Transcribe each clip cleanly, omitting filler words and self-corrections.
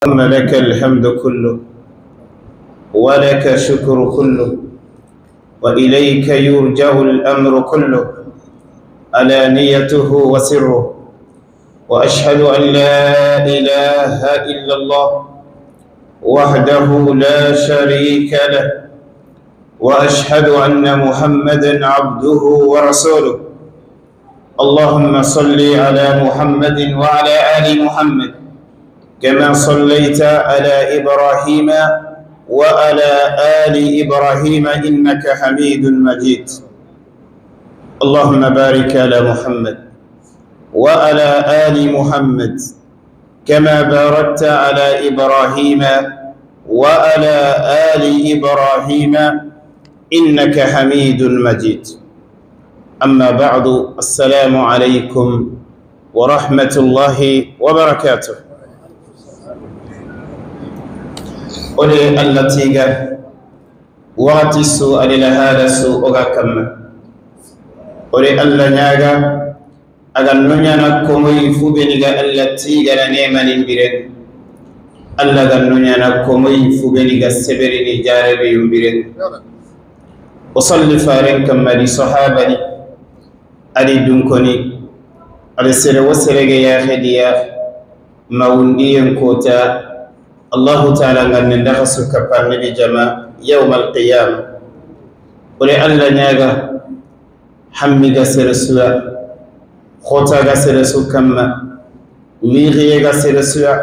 اللهم لك الحمد كله ولك شكر كله وإليك يرجع الأمر كله علانيته وسره، وأشهد أن لا إله إلا الله وحده لا شريك له، وأشهد أن محمدا عبده ورسوله. اللهم صل على محمد وعلى آل محمد كما صليت على إبراهيم وعلى آل إبراهيم إنك حميد مجيد. اللهم بارك على محمد وعلى آل محمد كما باركت على إبراهيم وعلى آل إبراهيم إنك حميد مجيد. أما بعد، السلام عليكم ورحمة الله وبركاته. أولي اللتيغا واتسو ألي سو أغا كم أولي ألا نياغا أغا نونيانا كومي فوبينيغا اللتيغا نيما نمبرين ألا غا نونيانا كومي فوبينيغا سبريني جاربي يمبرين وصلي فارن كما دي صحابني ألي دنكوني ألي سر وسرغ يا خديا موندين كوتا الله تعالى أن ندخل كبار نبي جماع يوم القيامة. ولألا نياغا حميغا سرسوا خوتاغا سرسو كما ليغيغا سرسوا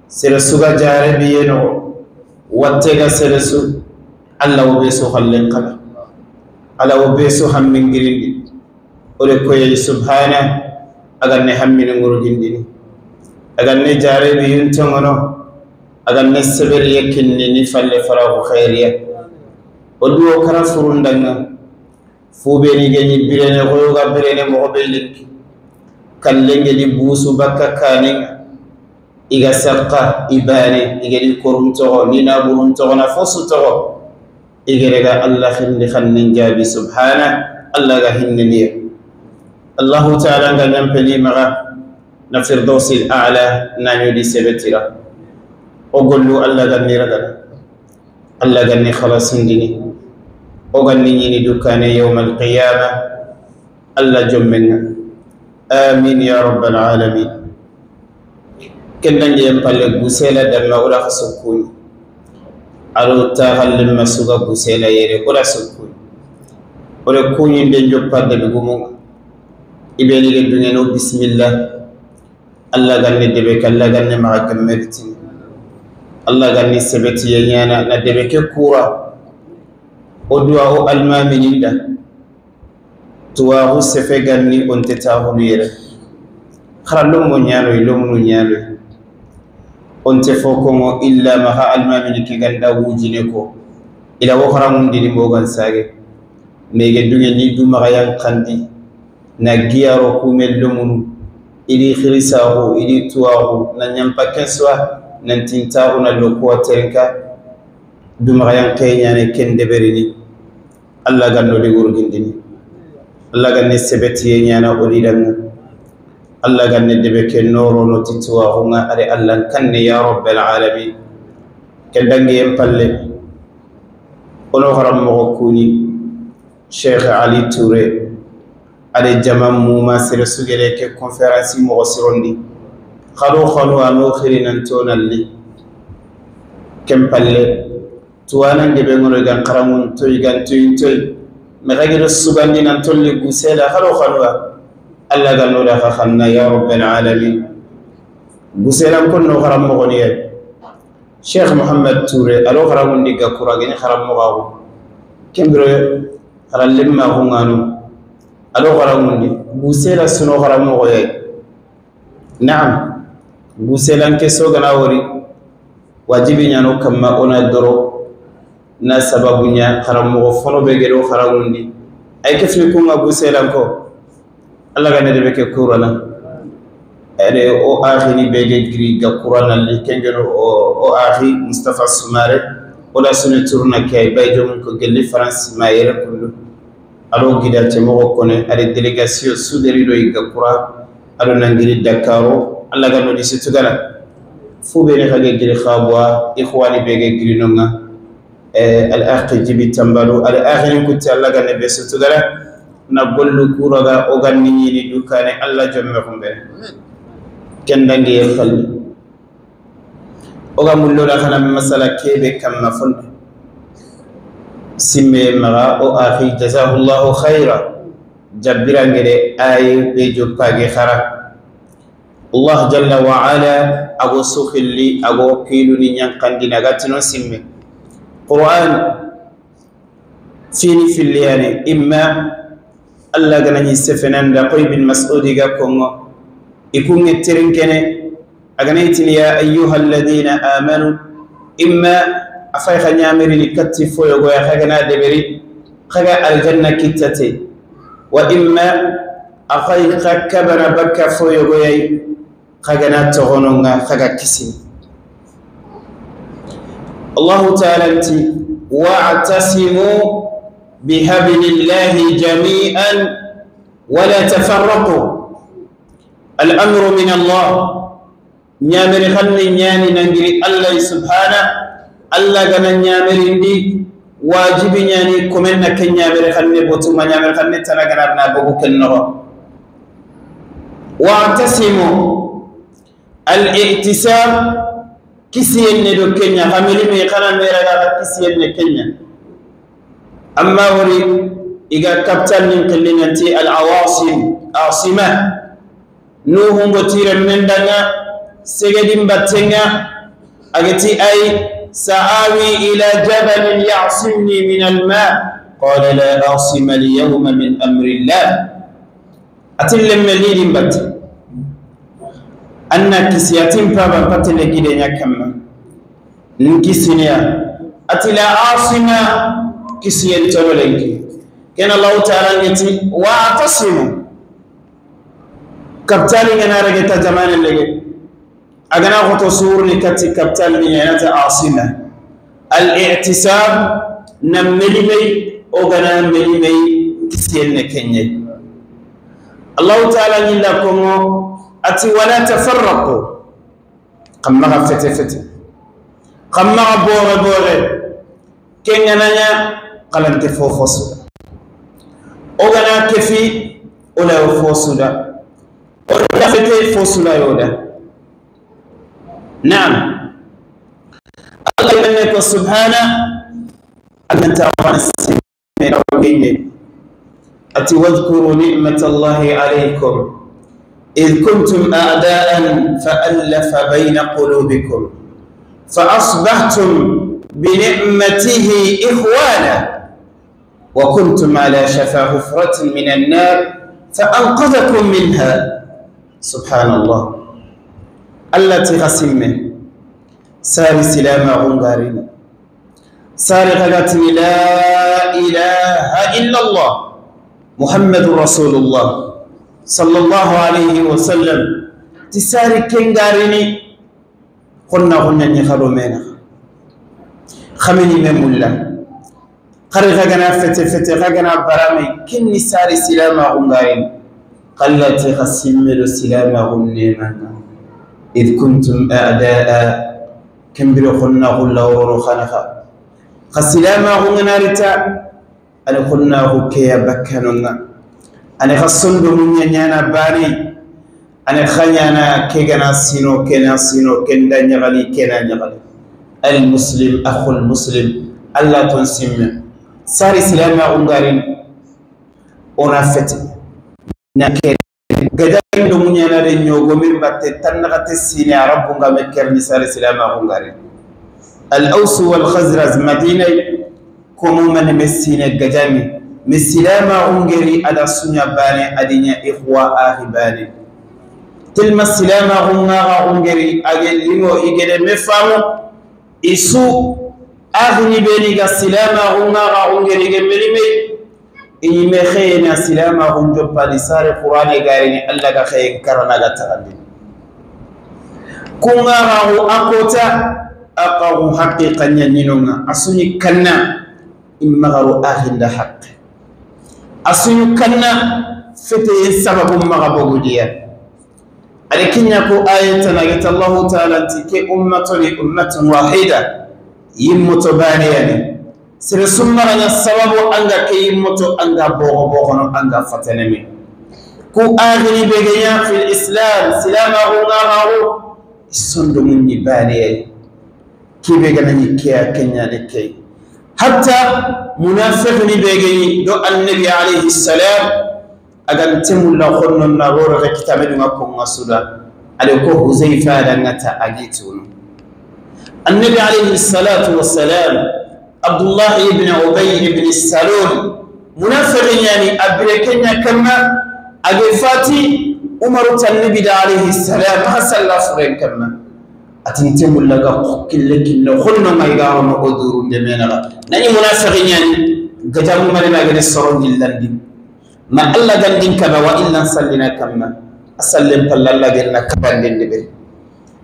سرسوغا جاربينو واتيغا سرسو الله وبيسو خلين قلا الله وبيسو حمين غريندي ولكوي سبحانه أغني حمين غرغنديني أغني جاربيين تنغنو agan ne seberiye kinni ni falle faraku khairiya o duwo kara furundanga fubeni geni birene koyoga birene mogo be lekki kallengedi buusu bakka kaninga iga sakka ibane igedi korun togo ni naburun togo na fosu togo igerega Allah hindi khannin jaabi subhana Allah ga hinniniya. Allahu ta'ala nga ñampeli maga na firdausil a'la nañodi sebetira ogollu Allah ganni ragana Allah ganni khalasindini o ganni ñini dukkane yawma alqiyama Allah jommenga amin ya rabbal alamin. Kendangeyen palle gusela damma oda xa sokkuñi ado taxallenma suga gusela yere oda sokkuñi oda kuñinde joppadde ɓe gumunga iɓenige dungeno bisimillah Allah ganni debe ke Allah ganni maxa gemmeritini Allah ganni sebetiye ñana na debe ke kura o duwa o almamininda tuwaxu sefe ganni onte taxunu yere xara lomo ñanoy lomunu ñanoy onte fo kongo illa maxa almamini ke ganda wujine ko ila wo xarangundini mogan sage mege dunge ni du maxa yankandi na giyaro kume lomunu idi xirisaxu idi tuwaxu na ñampa ken suwa nantintaxuna lokuwa terenka dumaxayan keñane ken deberini Allah gannodi wurgindini Allah ganne sebetiye ñana odidanga Allah ganne debe ke norono ti tuwaxunga ade Allah kanne ya rabbal alamin. Ke dangeyen palle ono xaranmoxo kuni Cheikh Ali Touré ade jama muma sere sugere ke conférence moxo sirondi xado xanu ano xirinantonalli ken palle tuwanan gebe ngono gan xarangun toy gan toyin toy maxagedo sugandi nan tolli gusela xado xanuwa Allah gannoda xa xanna ya rabbal alamin. Guselan konno xaranmoxoniye Cheikh Mohamed Touré ado xarangundi ga kura geni xaranmoxaxu kembiro xaran lemmaxunganu ado xarangundi gusela suno xaranmoxoye. Naam, guselanke sogana wori wajibi ñano kamma ona doro na sababu ña xaranmoxo fono be gedo xarangundi ay kefni kunga guselanko Allah ga ne debe ke kurana ade o axini bege giri ga kuranalli kengeno o axi Moustapha Soumare oda sune tourna ke ay bayjom ko gelli France ma yere kullu ado gidate moxo kone ade délégation suderi do ga kura ado nangiri Dakaro Allah ga no di situgala Fubene kage giri khabwa ikhwani bege giri nonga al-akhi jibi tambalu al-akhirin kutti Allah ga nebe sutugara na gollu kuraga ogan ni dukane Allah jomme kumbe kendangi yefal oga mullo la kana masala kebe kamma fonde simme mara o akhi jazahullahu khaira jabbirangere ay be joppage khara Allah jalla wa ala ago sukhilli ago kiluni nyankandi nagatino simme Qur'an fini filliyani imma Allah ganani sefenanda qoy bin mas'udi ga kongo ikunge terinkene aganaytini ya ayyuhal ladina amanu imma afay khanyamiri likatti foyo go ya khagana deberi khaga aljanna kittate wa imma afay khakabara bakka foyo go yai khagana togononga khaga kisini الله تعالى واعتصموا بحبل الله جميعا ولا تفرقوا الأمر من الله نيامر خلني نياني ننجري الله سبحانه الله غنا نيامر اندي واجب نياني كومن كن نيامر خلني بوتو ما نيامر خلني تنا بوكو كنرو واعتصموا الاعتصام كسيين ندو كينيا خميلي مي خنا ميرا كسيين كينيا أما وري إذا كابتن نقلنا العواصم عاصمة نوهم بتير من دنا سجدين بتنا أجتي أي سآوي إلى جبل يعصمني من الماء قال لا أعصم اليوم من أمر الله أتلم مليل بت أن كسياتين بابا بتلقي كما نكسينيا أتلا عاصمة كسيان تولنك كان الله تعالى يتي واعتصموا كابتالي أنا رجعت زمان اللي أنا خطو صور لكتي كابتالي أنا عاصمة الاعتصام نملي أو غنا ملي كسيان كني الله تعالى يلكم أتي ولا تفرقوا قمنا فتي فتي قمنا بوري بوري كن نانا قلنت فوفوسودا أغنى كفي ولا فوسودا ولا فتي فوسودا يودا نعم الله يمنك سبحانه أن تعالى أتي واذكروا نعمة الله عليكم إذ كنتم أعداء فألف بين قلوبكم فأصبحتم بنعمته إخوانا وكنتم على شفا حفرة من النار فأنقذكم منها سبحان الله التي غسمه ساري سلامة غنغارين ساري غلاتني لا إله إلا الله محمد رسول الله صلى الله عليه وسلم تساري كنغاريني قلنا قلنا نخلو مينا خمني ممولا قري غنا فتي فتي غنا برامي كني ساري سلامة غنغارين قلتي خسملو سلامة غنيمانا إذ كنتم أعداء كمبرو قلنا قلنا ورو خنخا خسلامة غنغاريتا أنا قلنا غكيا بكانونا أنا خصندو من يانا باني أنا خيانا كيغنا سينو كينا سينو كندا نغالي كينا نغالي المسلم أخو المسلم الله تنسم ساري سلامة غنغارين ونافتي نكير غدان دو من يانا رنيوغو من باتي تنغتي سيني عرب غامكرني ساري سلامة غنغارين الأوس والخزرج مدينة كومو من مسينة غدامي مسلامة غنغري على سنيا باني أدنيا إخوة آخي باني تلما السلامة غنغري أجل لغو إجل مفهمو إسو أغني بني السلامة غنغري ملمي إني مخينا سلامة غنجو بالسار القرآن غاريني الله خير كرنا غتغني كونغا أكوتا أقاو حقيقة نينونا أسوني كنا إما غرو آخر حق أسوني كنا فتي سبب مغبوديا Alikinya ko ayatan agata Allah ta'ala tike ummatun ummatun wahida yimmoto baniyani sere summara nya sababu anga ke yimmoto anga bogo bogo no anga fatanemi ku aghini begenya fil islam silama ngararu isondo munni baniyani kibe ganani kiya kenya de kay hatta munafiqni begeni do annabi alayhi salam agan timulla khonnon na roro ga kitabe dunga ko ngasuda ale ko huzaifa da ngata agitunu annabi alayhi salatu wassalam abdullah ibn ubay ibn salul munafiqin yani abrekenya kama agefati umar tannabi alayhi salam hasalla furen kama atintimulla ga kille kille khonno may ga no oduru de menara nani munafiqin yani gajamu mari ma gede soron dillandi ma alla gandin kama wa illa sallina kama asallim tallalla gerna kabandin de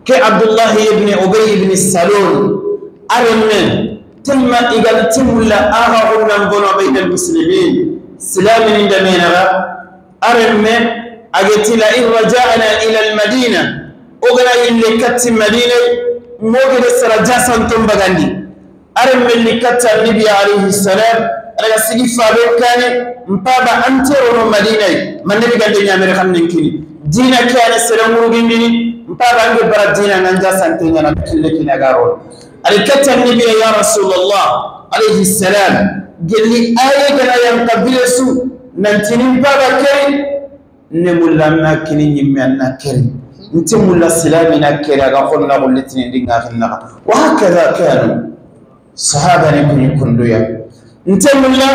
ke abdullah ibn ubay ibn salul arenne tilma igal timulla aha unnan bono bayna almuslimin silamin inda menara arenne agetila in raja'na ila almadina ogana ille katti madina mogede sara jasantum bagandi arenne li katta nabi alayhi salam alaga sigi fabe kane mpaba antero no madina mannabi gande nyamere xamnen kini dina kane sere murugindini mpaba ange bara dina nganja sante nyana kille kina garo alikatta nabi ya rasulullah alayhi salam gelli aye gana yan qabile su nantini mpaba keri ne mulla kini nyimme anna keri nti mulla silamina keri aga khonna golletini dinga khinna wa hakadha kanu sahaba ne kuni kunduya ntemulla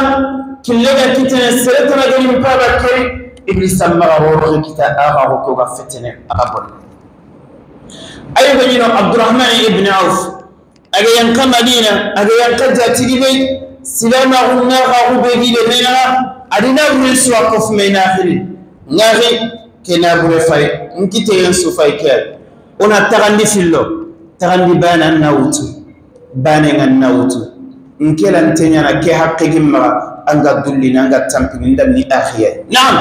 killega kitene seretana gani mpaba keri iblis amara roro kita aga ko ga fitene aga bon ayba yino abdurrahman ibn auf aga yanka madina aga yanka jatigi be silama hunna ga ubegi de mena adina buri suwa kof mena akhiri ngari kena bure fay nkite yen su fay ke ona tagandi fillo tagandi bana nawutu bana ngan nawutu nkela ntenya na ke haqqi gimma anga dullina anga tampini ndam ni akhiya na'am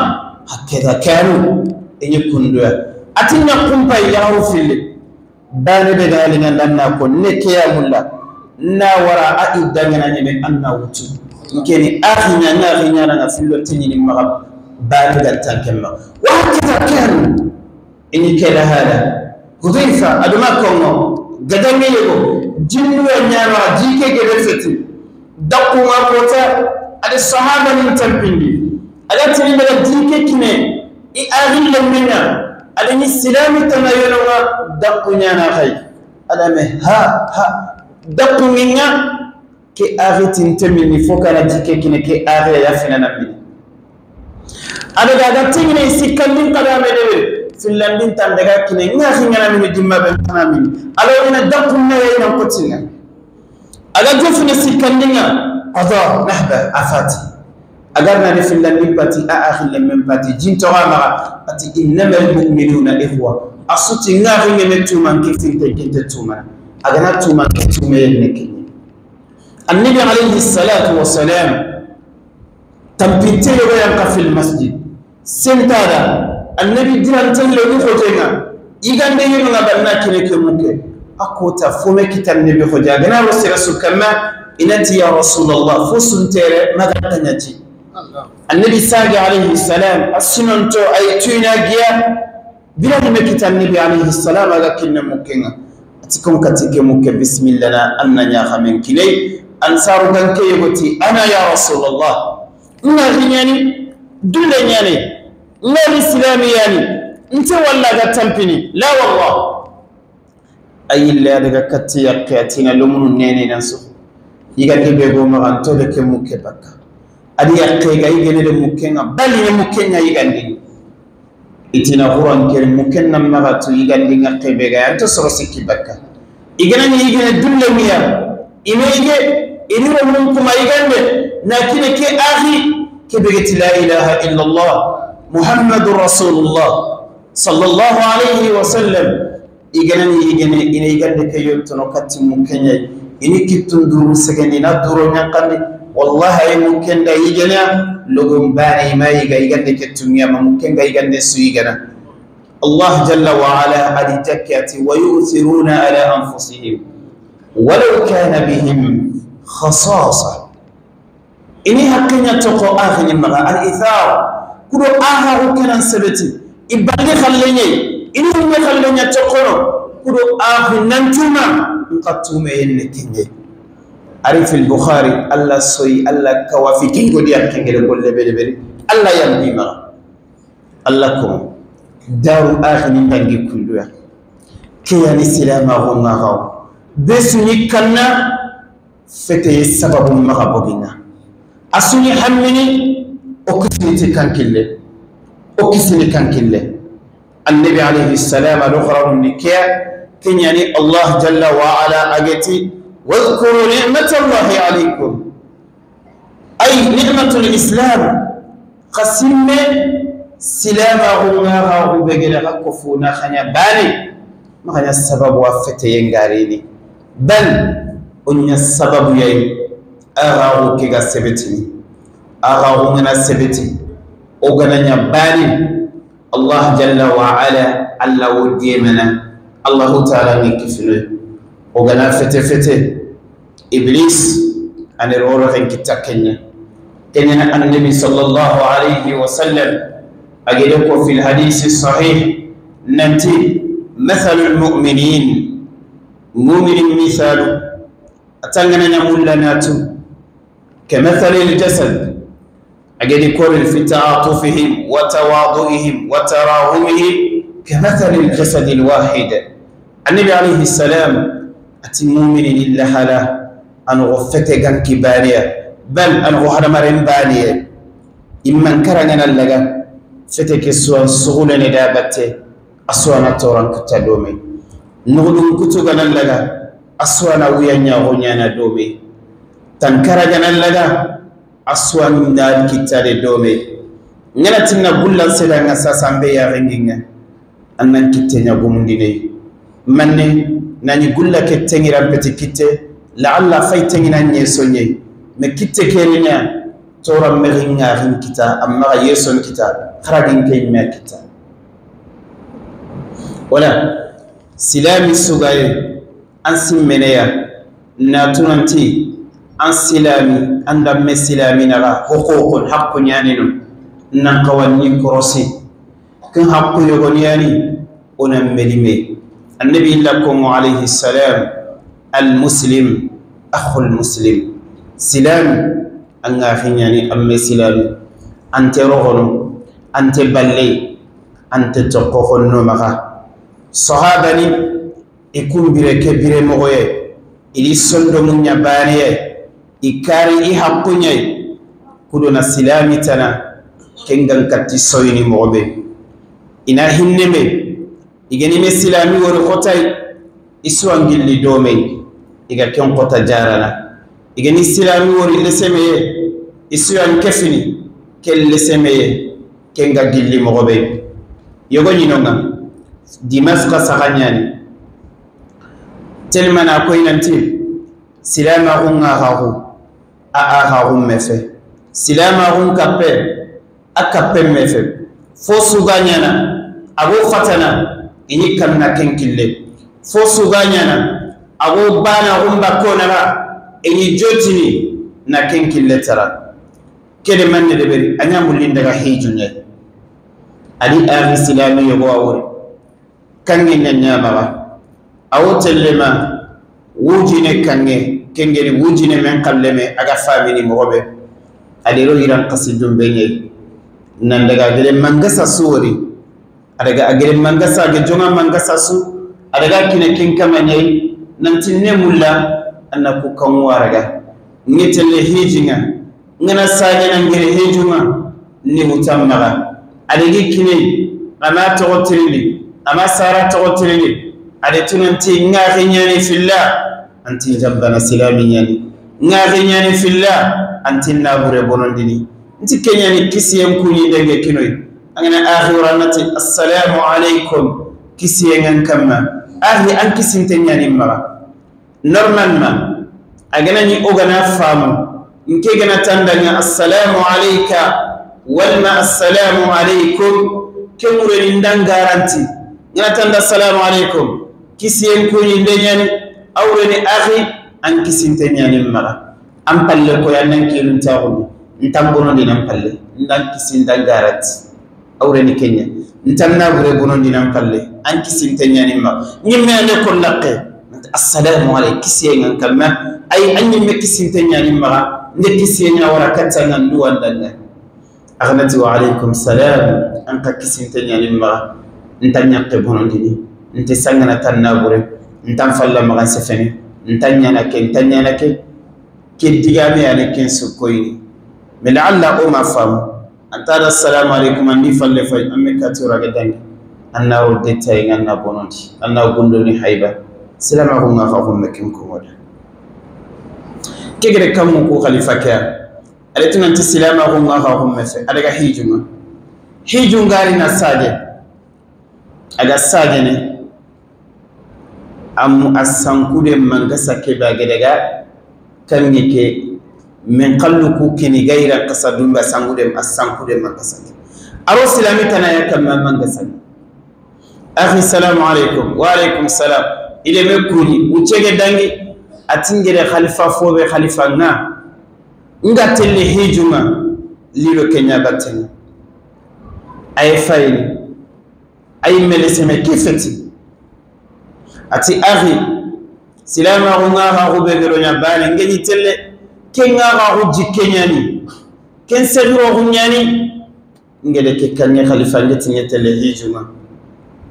hakeda kanu enye kunduya atinya kumpa yaru fil bane be galinga lanna ko ne ke ya mulla na wara a idanga na nyebe anna wutu nkeni akhinya na akhinya na fillo tinyi ni magab bane dal tankemma wa hakeda kanu enye kela hada hudhaifa aduma kongo gadange yego jinnu nyama jike gebe feti dakku ma kota ada sahaba ni tampindi ada tini mala jike kine i agil lamina ada ni silami tamayona dakku nyana khay ada me ha ha dakku minga ke agitin temini fokana jike kine ke agi ya fina nabi ada daga tingine sikandin kadame debe finlandin tan daga kine ngahi ngana mi dimma be tanami ala ina dakku na ina kotinga aga jofina sikandinga qada nahba afati agar na finlandin pati a akhi lemmen pati jinto ma ati innamal mu'minuna ikhwa asuti ngahi ngene tuman kifinte kinte tuman aga na tuman tume ne. النبي عليه الصلاة والسلام تنبتي وينقى في المسجد سنتارا النبي ديران تلو نخوتينا يغان دي ينغا بنا كيني كموكي أكوتا فومي كتا النبي خوجا غنا رسي رسول كما إنتي يا رسول الله فوسنتيري ماذا تنتي النبي ساقي عليه السلام السننتو أي توينا جيا بلا مكتا النبي عليه السلام أغا كنا موكينا أتكم كتك موكي بسم الله أننا خمين كلي أنصار كان كيغوتي أنا يا رسول الله نغنياني دولنياني لا الإسلامي يعني أنت ولا تمبني لا والله أي اللي هذا كتي قياتنا لمن نيني ننسو يغادي بيغو مغانتو لك موكي بكا أدي يقيغا يغني لموكينا بل يموكينا يغندي إتنا قرآن كريم موكينا مغاتو يغندي نقيبغا أنت سرسكي بكا يغني يغني دولنيا إما يجي إنه منكم أيغند لكن كي أخي كبرت لا إله إلا الله محمد رسول الله صلى الله عليه وسلم إيجاني إيجاني إن إيجان كي يتنقط ممكن إني كتن دروس سكني ندور نقني والله ممكن لا إيجانا لغم باني ما إيجا إيجان كتن يا ممكن إيجان سويجانا الله جل وعلا أدي تكاتي ويؤثرون على أنفسهم ولو كان بهم خصاصة إني حقنا تقو آخر المغا الإثار كل آخر كان سبتي إبالي خليني إني هم خليني تقو كل آخر ننتما نقطوم إنكني عرف البخاري الله سوي الله كوافي كينغو ديا كينغ كل بلي بلي الله يمدي ما الله كم دار آخر نبغي كلها كياني سلامة غنغاو بسني كنا فتي سبب مغبوغنا أسني حمني أكسني تكان كله أكسني كان كله النبي عليه السلام الأخرى النكاء كنياني الله جل وعلا أجتي واذكروا نعمة الله عليكم أي نعمة الإسلام قسم سلامة غنغاو بغير كفونا خنيا بالي ما خنيا السبب وفتي ينغاريني بل أن السبب يي أغاو كيغا سبتني أغاو منا سبتي أغنى بالي الله جل وعلا الله وديمنا الله تعالى نكفنه أغنى فتي فتي إبليس أن الروح كتاكنيا كنيا النبي صلى الله عليه وسلم أجدكم في الحديث الصحيح ننتي مثل المؤمنين مؤمن مثال أتنغنا نمولناتو كمثل الجسد أجد كل في تعاطفهم وتواضعهم وتراهمهم كمثل الجسد الواحد. النبي عليه السلام أتي مؤمن لله لا أن غفتك عن كبارية بل أن غهر مرن بالية إما كرنا لغا فتك سوان سغول ندابته أسوانا توران كتادومي نغدون كتوغنا لغا أسوانا ويانيا غنيانا دومي تنكرنا لغا أسوانا نال كتاد دومي نلاتنا قلن سيدنا ساسان بيا غنجينا أنن كتنيا غمونديني مني ناني قلن كتني ربتي كتة لعل فايتني نيسوني مكتة كيرينا تورا مغينا غن كتا أما يسون كتا خرجين كيما كتا ولا سلامي سوغاي أنسي منيا ناتونانتي أن سلامي أندم سلامي نغا حقوق حق يانينو نقواني كروسي كن حق يغنياني ونملمي النبي لكم عليه السلام المسلم أخو المسلم سلام أنغاخين يعني أمي سلامي أنت رغنو أنت بلي أنت تقوخنو مغا صحابني يكون بركة بري مغوية إلي سندو من يبانية إكاري إحقوني كدونا سلامي تنا كنغن كتي سويني مغبي إنا هنمي إغني مي سلامي ورخوتاي إسوان جلي دومي إغا كن قطا جارنا إغني سلامي وري لسمي إسوان كفني كل لسمي كنغا جلي مغبي يغني نونا دمشق سغنياني تلمنا كوينانتي سلامة غنغا غاغو أآغا مفه سلامة غن كابي أكابي مفه فوسو غانيانا أبو فتنا إني كمنا كنكلي فوسو غانيانا أبو بانا غن باكونا إني جوتني نكنكلي ترى كلمة ندبري أنا مولين دغا هيجوني أدي آغي سلامي يغو kange nyama awo tellema wujine kange kengeri wujine men kalleme aga famini mobe adero iran qasidum benye nan daga gele mangasa suwori adaga agere mangasa ge jonga mangasa su adaga kine kinkama nyai nan tinne mulla annaku kanwaraga ngetelle hijinga ngana saanya nan gere hijunga ni mutammaga adagi kine ama togotirili أما سارة تغترني على تنتي نغنيني في الله أنت جنبنا سلامي يعني نغنيني في الله أنت نابور بونندني أنت كنياني كسيم كوني دعك كنوي أنا آخر نتي السلام عليكم كسيم كما أهلي أنك سنتيني مرة نورمال ما أجنني أغنى فام إنك جنا تندني السلام عليك والما السلام عليكم كمرين دان غارانتي Ngana assalamu alaikum kisiyen ko ni ndenyani awreni akhi an kisinte nyani mara am palle ko yanan kilun taxu ntam bonondi nan palle ndan kisinda garati awreni kenya ntam na bure bonondi nan palle an kisinte nyani ma nyimme ande ko laqe assalamu alaykum kisiyen ngan kalma ay an nyimme kisinte nyani ma nde kisiyen nya wara katta ngan duwan danna aghnati wa alaykum salam an ka kisinte nyani ma ntan nyakke bonondi ni nte sangana tan na bure ntan falla ma sefene ntan nyana ke ntan nyana ke ke digame ane ken sukoyni mais la'alla o ma fam anta assalamu alaikum andi falle fay amme katura ga dangi anna o detay nganna bonondi anna gondoni hayba salama ko nga fa ko mekin ko moda kegere kamu ko khalifa ke ale tunanti salama ko nga fa ko mefe ale ga hijunga hijungari na sade aga sade ne am asankude mangasa ke bagedega kange ke min qallu ku kini gaira qasadun ba sangude asankude mangasa aro silami tana ya kamma mangasa akhi salamu alaykum wa alaykum salam ile me kuni uchege dangi atingere khalifa fobe khalifa nga nga telle hijuma lilo kenya bateni ay fayni ay meleseme kifeti ati akhi silama nga ha rubegero nya bale ngeni telle kenga ga hujji kenyani ken segro hunyani ngele ke kanye khalifa ngeti nyetele hijuma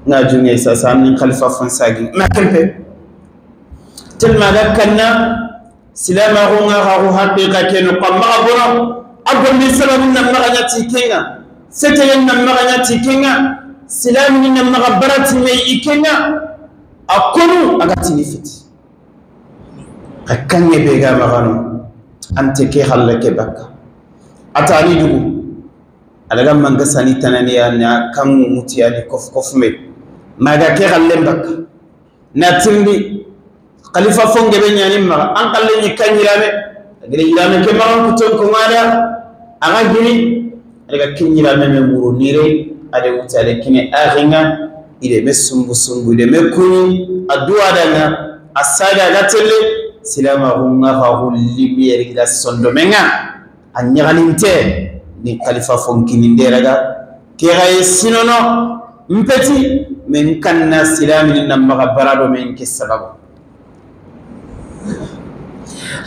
nga junge sasa ni khalifa fonsagi ma kempe telma dakkanna silama nga ga haqiqa ken qamma bora abon salamu na maganya kenga setelen na maganya kenga silami na magabarati me ikenga akonu agati ni fiti akanye be ga magano ante ke halake bakka atani dugu alaga manga sani tanani ya kangu mutiyani kof kof me maga ke halem bakka na timbi khalifa fonge be nyani ma an kalle ni kanyirame agere yirame ke ma kuton ko ngada aga gini alaga kinyirame me muru nire ade wutale kine aringa ile me sumbu sumbu ile me kuni aduwa danga asada gatele silama hunga fa hulli ga sondomenga anyagalinte ni khalifa fonkini nderaga keraye sinono mpeti men kanna silami na magabarado men ke sababu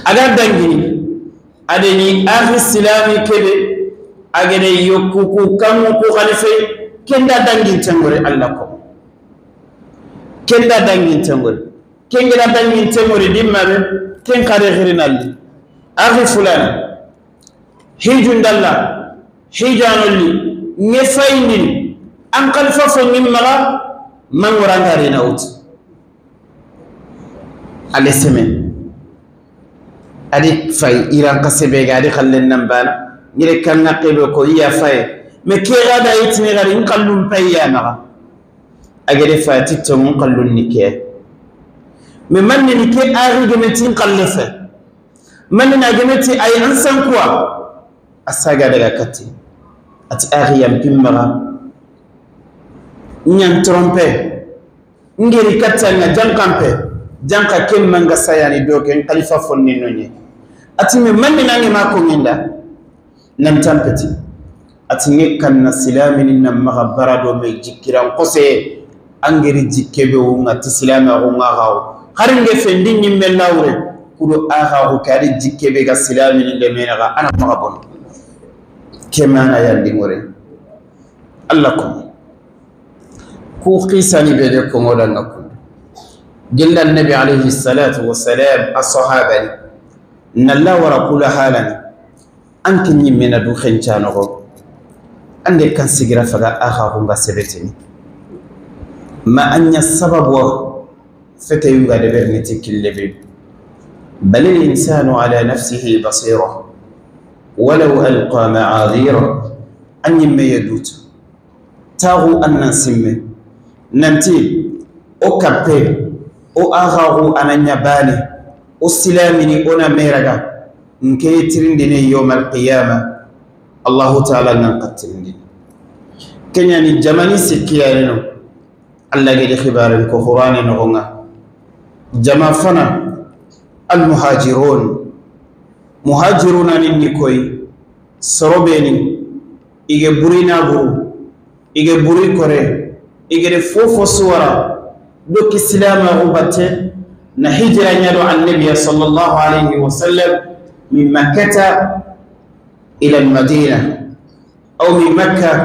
aga dangini adeni akhi silami kebe agede yokuku kamu ko khalifa kenda dangin tangore Allah ko kenda dangin tangore kengela dangin tangore dimmabe ken khare khirinalli akhi fulan hijun dalla hijanolli ngefaynin an khalifa fo ngimmaga man warangare na ut ale semen adi fay iran kasebe ga adi khallen nambana ngire kan ngaqebe ko iya fay me kera da itni gari ngallum payya maga agere fati to ngallun nike me manni nike ari gemeti ngallefe manni na gemeti ay ansan kuwa asaga daga kati ati ari yam pimmara nyan trompe ngiri katanga jankampe janka kem manga sayani doke en khalifa fonni nonye ati me manni nange mako nginda nan tampeti ati ngekan na silamini na magabara do me jikiran kose angeri jikkebe wunga ti silama wunga gawo haringe fendi nyimme lawre kudo aha ko kari jikkebe ga silamini le menaga ana magabon kemana yandi ngore Allah ko ku qisani be de ko ngoda ngakko جل النبي عليه الصلاة والسلام الصحابة إن الله ورقول حالا أنت من دوخن تانغو عندك كان سيغرا فغا أخاهم بسبتني ما أن السبب فتيوغا دبرنتي كل بل الإنسان على نفسه بصيرة ولو ألقى معاذيره أن يميدوت تاغو أن نسمي ننتي أو كابي o agharu ananya bani o silamini ona meraga nke tirindine yawm alqiyama Allah ta'ala nan qatirindine kenya ni jamani sikiyareno Allah gedi khibaren ko qur'ani no gonga jama fana al muhajirun muhajiruna ni koy sorobeni ige burina buru ige buri kore ige fofo suwara do kislama rubate na hijra nyado annabi sallallahu alayhi wa sallam min makkah ila al madina aw min makkah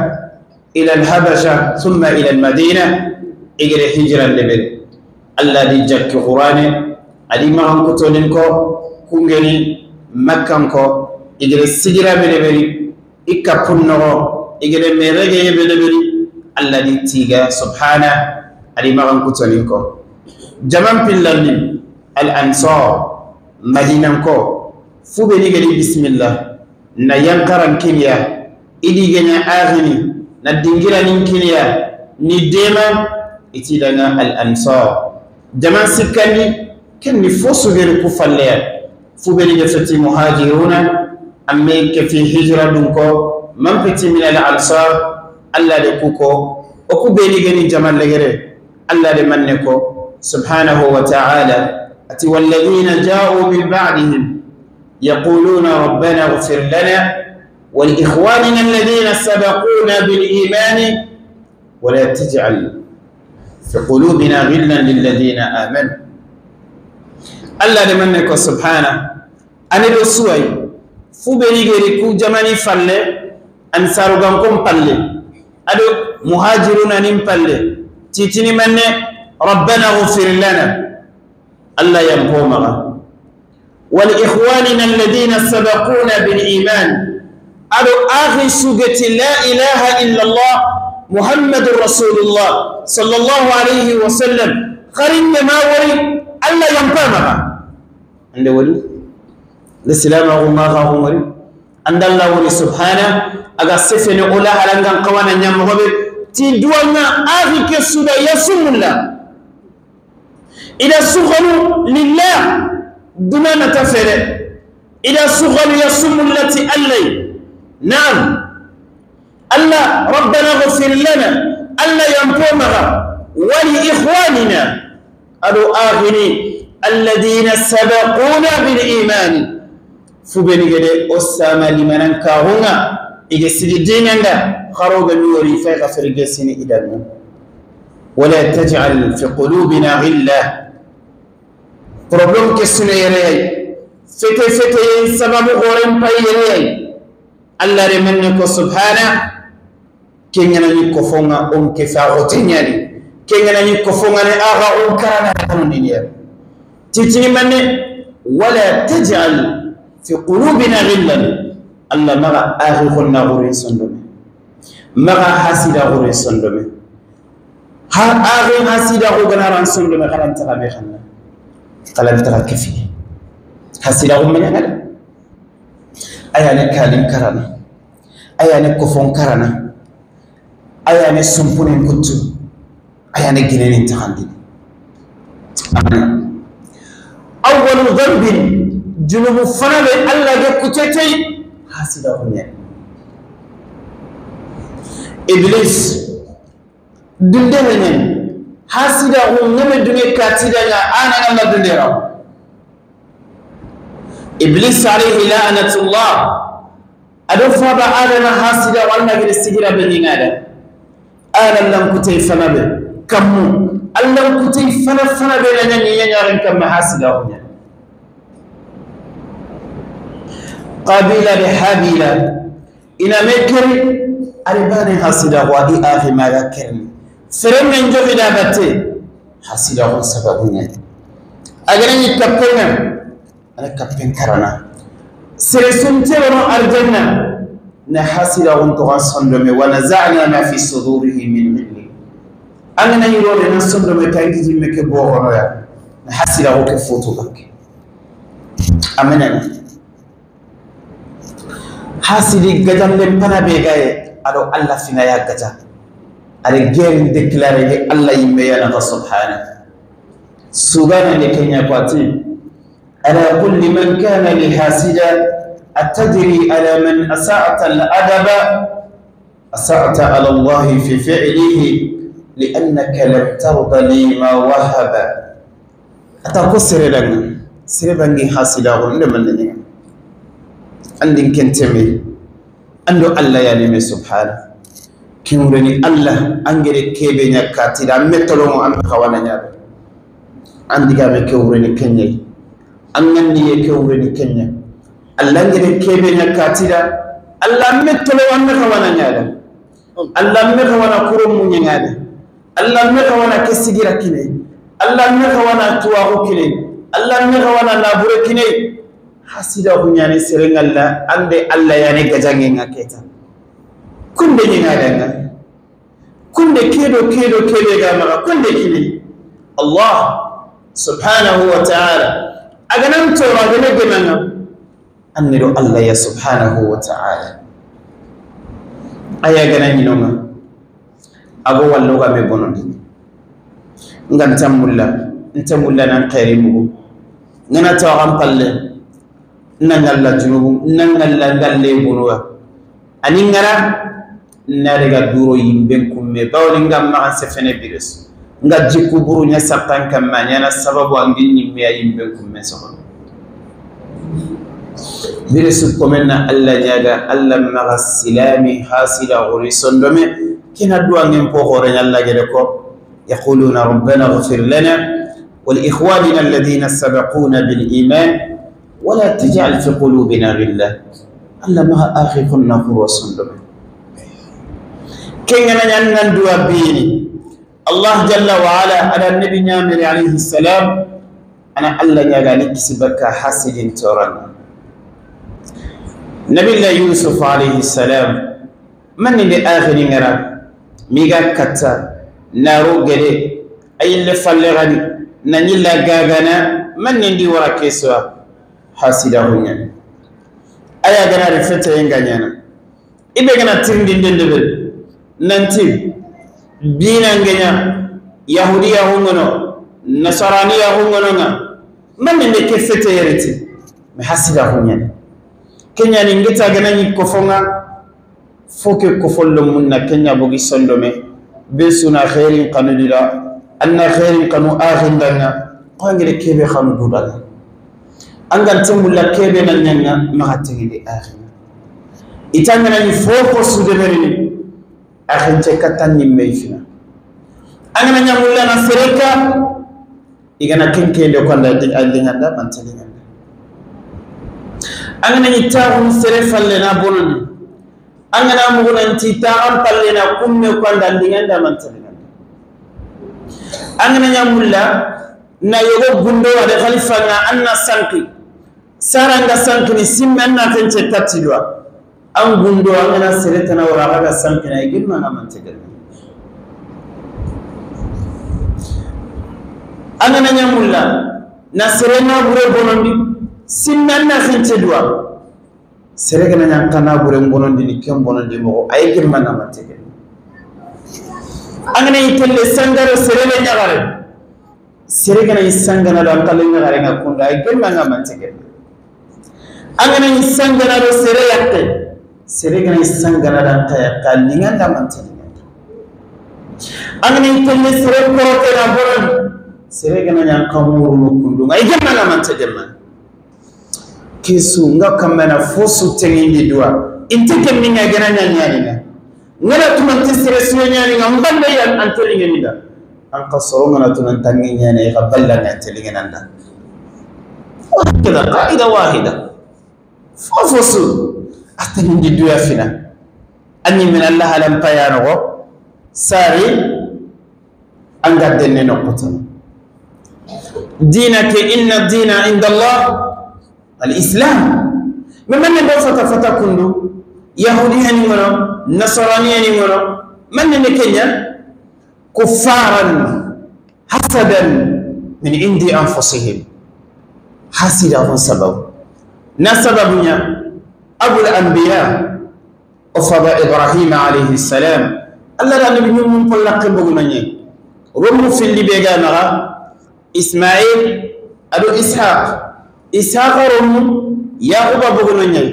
ila al habasha thumma ila al madina ige hijra lebel alla di jakki qur'ane adi ma ko tonin ko kungeni makkan ko igere sigira belebeli ikka punno igere merege belebeli alla di tiga subhana adi ma ko tonin ko jaman pillani al ansar madinan ko fube ni gari bismillah na yankaran kiliya idi gena aghini na dingira nin kiliya ni dema itidana al ansar jaman sikani kenni fosu gere ku falle fube ni fati muhajiruna amme ke fi hijra dun ko man fiti min al ansar alla de kuko o ku be ni geni jaman legere alla de manne ko subhanahu wa ta'ala ati walladhina ja'u min ba'dihim yaquluna rabbana ighfir lana wa li ikhwanina alladhina sabaquna bil iman wa la taj'al fi qulubina ghillan lil ladhina amanu alla de manne ko subhana ane do suway fube ni geri ku jamani falle ansaru gankom palle ado muhajiruna nim palle titini manne rabbana ighfir lana alla yampoma wal ikhwanina alladhina sabaquna bil iman ado akhi sugati la ilaha illa allah muhammadur rasulullah sallallahu alayhi wa sallam qarin ma wari alla yampama ande wali الاسلام ما غامري عند الله ولي سبحانه اغا سفن اولا halangan qawana nyam gobe ti duwana akhi kesuda yasumulla ila sughanu lillah duna tafere ila sughanu yasumullati allay na'am alla rabbana ighfir lana alla yampoma wa li ikhwanina adu akhini alladhina sabaquna bil iman fubeni gede osama limanan kahunga ige sidi dinanda kharoga mi wori fay khafirge sini idanna wala taj'al fi qulubina ghilla problem ke sunu yere fete fete sababu goren pay yere alla re men ko subhana kengana ni ko fonga on ke fa rotinyani kengana ni ko fonga ne aga on kana kanuni titini manne wala taj'al في قلوبنا غلا الله مغا آخرنا غوري صندومي مغا حاسدا غوري صندومي ها آخر حاسدا غوري صندومي غلان تغامي خلنا قلن تغا كفي حاسدا غوري من أنا أياني كالين كرنا أياني كفون كرنا أياني سمبونين كتو أياني جنين تغاندين أول ذنب جنوب فنبي الله كتتي حاسدا هنيا إبليس دندهنين حاسدا هنيا دنيا كاتيدا أنا الله دندرا إبليس عليه لعنة الله أدفع بآدم حاسدا والله قد استجرى بني آدم أنا لم كتي فنبي كم الله كتي فنبي لنا ينيرن كم حاسدا هنيا قابيلة بحابيلة إن مكر أرباني حاسدا وادي آخي ما ذكرني فرم من جوغي دابتي حاسدا هو سببنا أجرني كبنا أنا كبن كرنا سرسون تبرو أرجنا نحاسدا هو تغصن ونزعنا ما في صدوره من غل أنا يرون نصندم كان يجي مكبوغنا نحاسدا هو كفوتو بك أمنا hasidi gajam le pana be gaye ado alla fina ya gaja ale guerre déclaré de alla yimme ya na subhana subhana le kenya kwati ala kulli man kana li hasida atadri ala man asa'ata al adaba asa'ata ala allah fi fi'lihi لأنك لم ترضى لي ما وهب أتاكو سرلنا سربنجي حاسدا لمن نيا عندن كنتمي عنده الله يعني سبحانه كيمرني الله أنجري كيبنيا كاتيدا متلوم أم خوانا نيا عندي كامي كيورني كنيا أنني كيورني كنيا الله أنجري كيبنيا كاتيدا الله متلوم أم خوانا نيا الله مخوانا كروم نيا الله مخوانا كسيجرا كني الله مخوانا تواهو كني الله مخوانا نابور كني حسيدا هنياني سرين الله عند الله يعني كجانين كيتا كل نيا كل كيدو كيدو كيدو جامعة كل كيدي الله سبحانه وتعالى أجنم تورا جنجمنا أنيرو الله يا سبحانه وتعالى أيا جنني نوما أبو واللغة مبونني نعم تمولا نتمولا نقري مو ننتوعم قل نعلا جنوب نعلا نعلي بنوا أني نرى نرجع دورو يمبنكم مباولين عم مع سفنة بيرس نجيكو برو نسبتان كمان أنا السبب وانجني ميا يمبنكم مسخن بيرس كمنا الله جاء الله مع السلام حاصل غريسون دمي كنا دوان ينبغورن الله جلكو يقولون ربنا اغفر لنا ولإخواننا الذين سبقونا بالإيمان ولا تجعل في قلوبنا غلا الله ما آخر كنا غريسون دمي كنا نعلم دوابيني الله جل وعلا على النبي نامر عليه السلام أنا الله يغالي كسبك حاسد تورن نبي الله يوسف عليه السلام من اللي آخر نرى ميغا كتا نارو غري أي اللي فلغني ننيلا غاغنا من اللي ورا كيسوا حاسد هنيا أيا غنا رفتة ينغنيانا إبه غنا ترندين دندبل ننتي دينا يهودية هونغنو نصرانية هونغنو من اللي كيف تيرتي محسدا هونيا كنيا نيجتا غناني كوفونا فوك كوفولو منا كنيا بوغي سندومي بسونا خير قانو ديلا أن خير قانو آخر دنا قانغري كيبي خانو دولا أنغان تمولا كيبي نانيا ما غاتيني آخر إتانغنا فوكو سودبريني أخن تكتن يميفنا أنا من يقول لنا سرقة إذا كن كي لو كان لنا لا من تلنا أنا من يتاهم سرفا لنا بولني أنا مقول أنت تاهم لنا كم يكون لنا لا من تلنا أنا من يقول لا نيجو غندو على خليفة أنا سانكي سارانغا سانكي سيمنا تنتتلوا أن غندو أنا سرتنا وراغا سانكنا يجيب ما نمنتقل أنا نعمل نسرنا بري بونندي سيمنا خنتدوا سرنا نعمل بري بونندي نكيم بونندي مو أيجيب ما نمنتقل أنا يتل سانغارو سرنا نعمل سرنا يسانغنا لأنكلنا نعمل كوندا أيجيب ما نمنتقل أنا يسانغنا لو سريعته سرقنا يسانغنا لانتا قالنا لا منتلنا أنا يتلي سرق كروتنا برن سرقنا ينقمور نكندو أي جمع لا منتجمع كيسو نكمنا فوسو تنين دي دوا إنت كم من أجرنا نيانينا نلا تمنتي سرسو نيانينا مبلغ يان أنتلين نيدا أنقصرونا تمنتنين نياني قبلنا أنتلين نيدا وهكذا قاعدة واحدة فوسو أتنين دوا فينا أني من الله لم بيانه ساري أنقدني نقطة دينك إن الدين عند الله الإسلام ممن ندو فتا كندو يهوديا نمرو نصرانيا نمرو من نكنيا كفارا حسدا من عند أنفسهم حسدا سبب نسببنا أبو الأنبياء أفضل إبراهيم عليه السلام الله لا نبي من قل قبغنني رم في اللي بيغامغا إسماعيل أدو إسحاق إسحاق رم يعقوب بغنني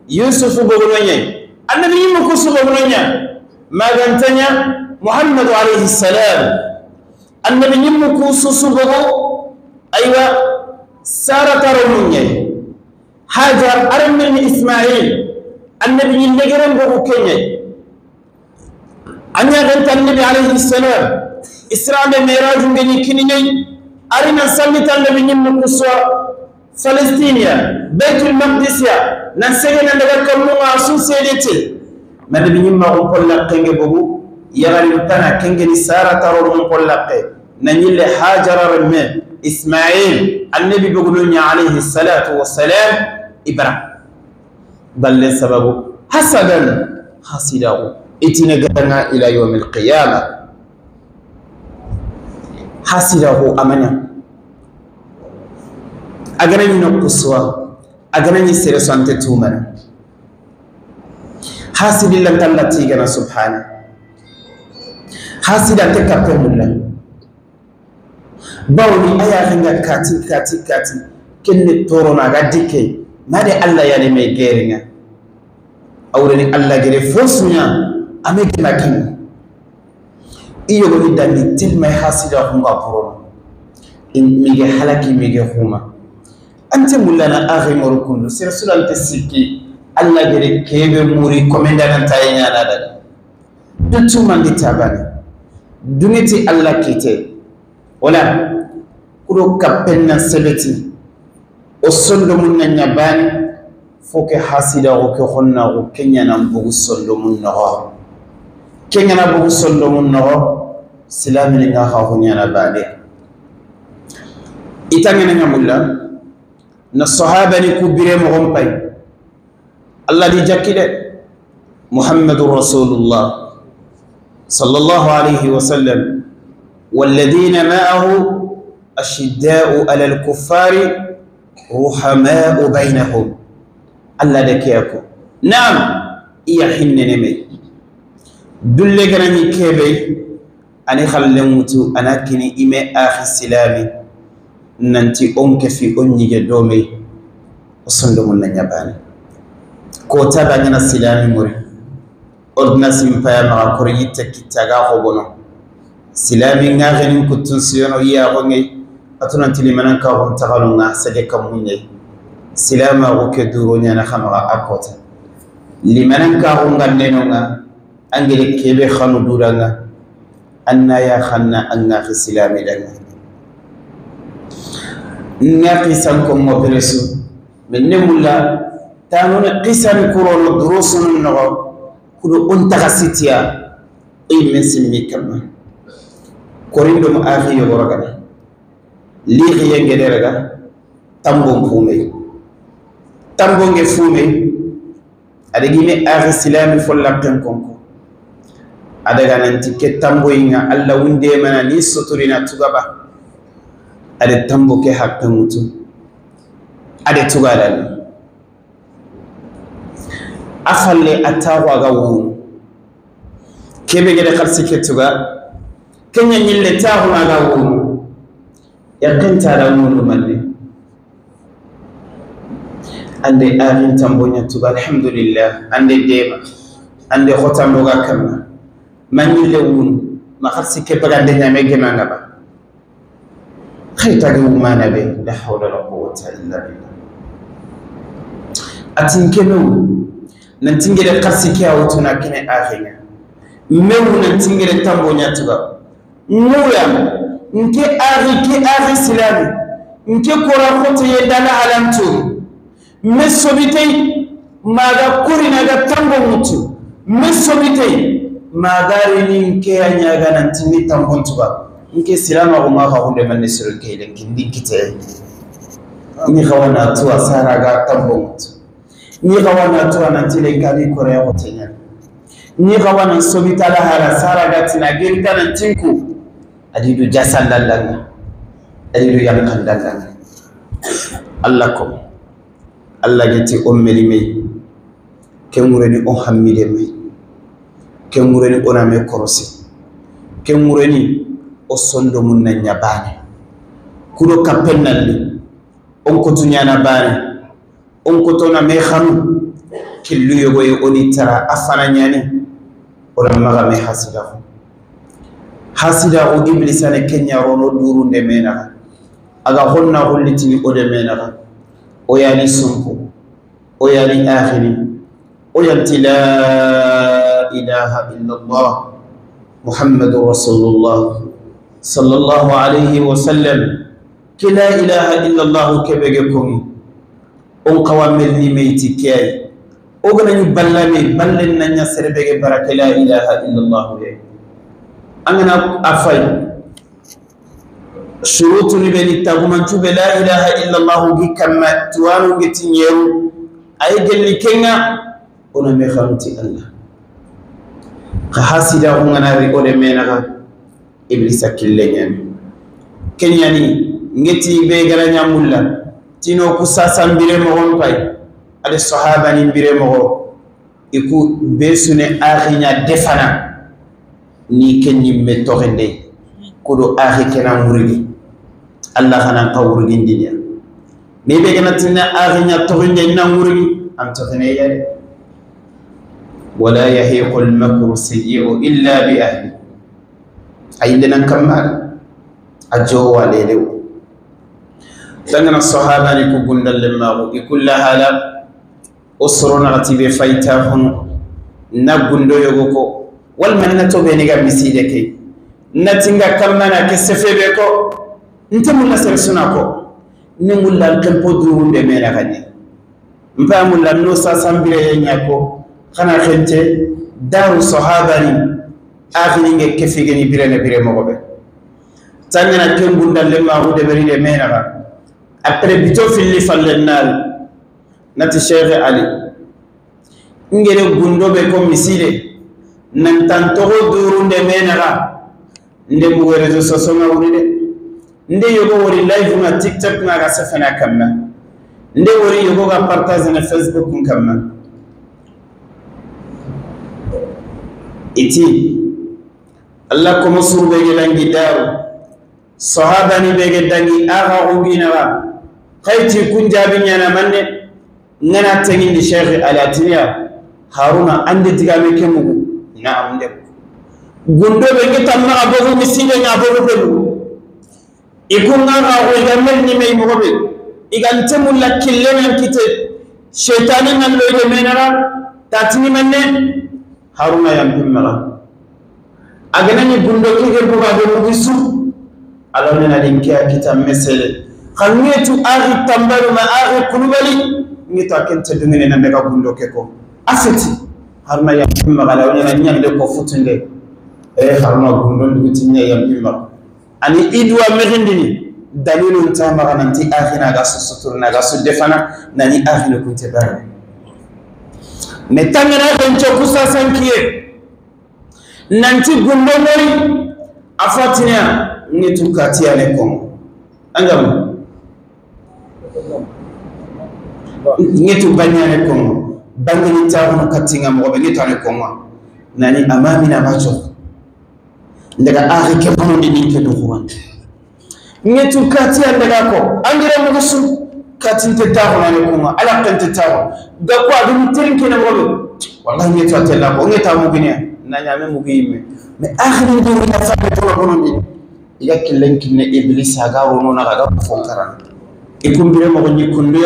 يوسف بغنني النبي مكوس بغنني ما غنتنيا محمد عليه السلام النبي نمكو سوسو أيوة سارة رموني هاجر أرمن إسماعيل النبي نجرم بوكيني أن يغنت النبي عليه السلام إسراء معراج كنيني أرنا سمت النبي نمكو فلسطينيا بيت المقدس نسينا نذكر مو سيدتي ما نبي نما نقول لك بوغو يغري تنا كنغني سارة ترون نقول لك ننيل هاجر رمي إسماعيل النبي بيقولون عليه الصلاة والسلام إبرا بل سببه حسدا حسده اتنقلنا إلى يوم القيامة حسده أمنا أغنى نقصوا أغنى سيرسان تتومنا حاسد الله تلتيغنا سبحانه حاسد أنت كابتن الله باوني أيا غنga كاتي كاتي كاتي كن تورونا غاديكي ما دي الله يعني مي غيرنا أورني الله غير فوسنا أمي ماكين إيو غني داني تلمي حاسد أخونغا برونا إن ميغي حلقي ميغي خوما أنت مولانا أغي مركون سيرسول أنت سيكي الله غير كيف موري كومندان تاينا نادا دوتو ماندي تاباني دونيتي الله كيتي ولا كرو كابنا سبتي وصندو من نيابان فوك حاسدا وك خنا وكنيا نمبو صندو من نغا كنيا نمبو صندو من نغا سلام لنا خاونيا نباني إتاني نعمولا نصحابة نكبر مغمبي الله دي جاكيد محمد رسول الله صلى الله عليه وسلم والذين معه أشداء على الكفار رحماء بينهم الله دكيكو نعم إيا حين نمي دل غني كيبي أني خلمتو أنا كني إمي آخي سلامي ننتي أنك في أني جدومي وصندم النياباني كوتا بانينا سلامي مري أردنا سمبايا مع كوريتا كتاغا خبونو سلامي نغني كتن سيونو يا غني أتونا تلي كاهم تغلونا سجك مني سلاما وكدوروني أنا خمرا أكوتا لمنان كاهم غنينونا أنجلي كيبي خانو دورانا أنا يا خنا أنا في سلامي لنا نقي سانكم مبرسو من نمولا تانون قسم كورون دروس النغو كل أنت غسيتيا أي من سمي كمان كوريندو مآخي يغرغنا ليغي ينجدرغا تامبون فومي تامبون فومي أدغيني آخي سلامي فلاقين كونكو أدغا نانتي كي تامبوينغا الله وندي منا ني ستورينا تغبا أدي تامبو كي حق موتو أدي تغالاني أخلي أتاغو أغاوون كيبي غير خلصي كتوغا كنيا نيلي تاغو أغاوون يقين تاغو مالي عندي آغين تنبونيا توغا الحمد لله عندي ديما عندي خوتان بوغا كما ما نيلي وون ما خلصي كيبغا عندي نعمي كما نبا خي تاغو ما نبي لا حول ولا قوة إلا بالله أتين كنو نتنجل قرسي كي أوتنا كنا آخينا مو نتنجل تامبونيا تبا مويا نك آخي كي آخي سلامي نك كورا خوت يدانا علامتو مسوبيتي ما دا كورينا دا تامبو موتو مسوبيتي ما داريني نك أنيا نتنجل تامبون تبا نك سلامة وما خاون من نسر الكيلن كندي كتير ني خوانا توا سارا تامبو موتو ni gawana to anantile kali korea hotenya ni gawana sobita la hala sara gatina girta nan tinku adidu jasandallanga adidu yankandallanga Allah kom Allah geti ommeli mei kemureni on hammide mei kemureni oname korosi kemureni o sondo mun nan nyabane kudo kapennalli on kotunyana bane on kotona me khanu killu yogoy oni tara afana nyani ora maga me hasida. Hasida o iblisa ne kenya rono duru de mena aga honna hollitini o de mena o yani sumpu o yani akhiri o yanti la ilaha illa Allah muhammadur rasulullah sallallahu alayhi wa sallam ki la ilaha illa Allah kebege komi on qawamel ni meyti kay o gana ñu ballame ballen nanya serebege baraka la ilaha illa Allah ye angana afay shurutu ni beni tagumantu be la ilaha illa Allah gi kamma tuwanu gi tinyeru ay gelli kenga ona me khamti Allah ka hasida ngana ri o de menaga iblisa kille kenyani ngeti be garanya mulla tino ku sasambire mo pay ade sahaba ni mbire mo iku besune akhinya defana ni kenyi me toxende kodo akhi kena murigi Allah xana qawrigi ndinya me be gana tinna akhinya toxende na murigi am toxene yare wala yahiqu al makru sayyi'u illa bi ahli ayindena kamal ajowa lelew tangana sahaba ni ku gundal lemmago ikulla hala usrona gatibe fayta hono na gundo yogo ko walma na tobe ni ga miside ke natinga kamana ke sefebe ko nte mulla suna ko ni mulla kempo durunde mena gani mpa mulla no sasambire nyako khana khente daru sahaba ni akhini nge kefigeni birene bire mogobe tangana ke gundal lemmago de beride mena ga après bito filli fallen nati Cheikh Ali ngere gundo be ko misile nan tantogo durunde menara nde mu réseaux sociaux nga wuri de nde yogo wori live na TikTok na ga sefena kamma nde wori yogo ga partage na Facebook kamma iti Allah ko musur be gelangi daru sahaba ni be gedangi aga ugina wa khayti kunjabi nyana manne ngana tengindi Cheikh Alatinia Haruna ande digame kemugu na amde gundo be ngita ma abogu misile nga abogu belu ikunga ga go gamel ni mey mogobe igante mulla kille nan kite shaytani nan loyde menara tatini manne Haruna yam pimmara agana ni gundo ke boga do mugisu alone na dinke akita mesele khangetu ari tambaru ma ari kulubali ngito akente dungene na mega gundo keko afeti Haruna ya pimma ala wona nyande ko futunde e Haruna gundo nduguti nya ya pimma ani idwa merindini dalilu tamara nanti akhina ga suturna ga sudefana nani akhina kunte bare ne tangana ko chokusa sankiye nanti gundo mori afatina ngitu katia ne kom angam ngitu banyane kom bangani tawo katinga mo be ngitu ane kom nani amami na macho ndaga akhi ke bondi ni ke do ngitu katia ndaga ko angira mo su katinte tawo nane kom ala kante tawo ga ko adu tirin ke na mo wallahi ngitu atella ko ngitu mo ginya nanya me mo gimme mais akhi ni do na fa to bondi yakillen kinne iblis aga wono na ga fonkaran ikumbire mo ni kundu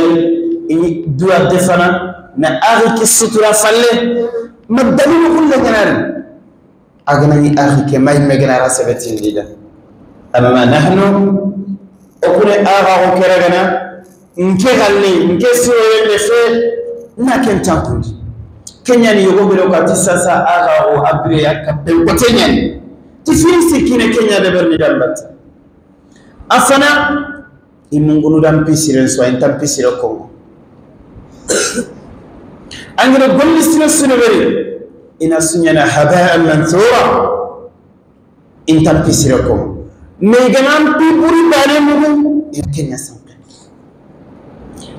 ini dua defana na akhi ki sutura falle ma dalilu kullu ganar agana ni akhi ke may megana rasabatin lida amma nahnu okune aga o keragana nke galle nke suwe le fe na ken tankundi kenya ni yogo belo ka tisasa aga o abre yakapel kotenya tifiri kine kenya de berni dambat afana imungunu dam pisire so en tam pisire ko angere golli sino sino beri ina sunyana haba'an manthura in tam pisire ko me ganam pi buri bane mugu in kenya sanke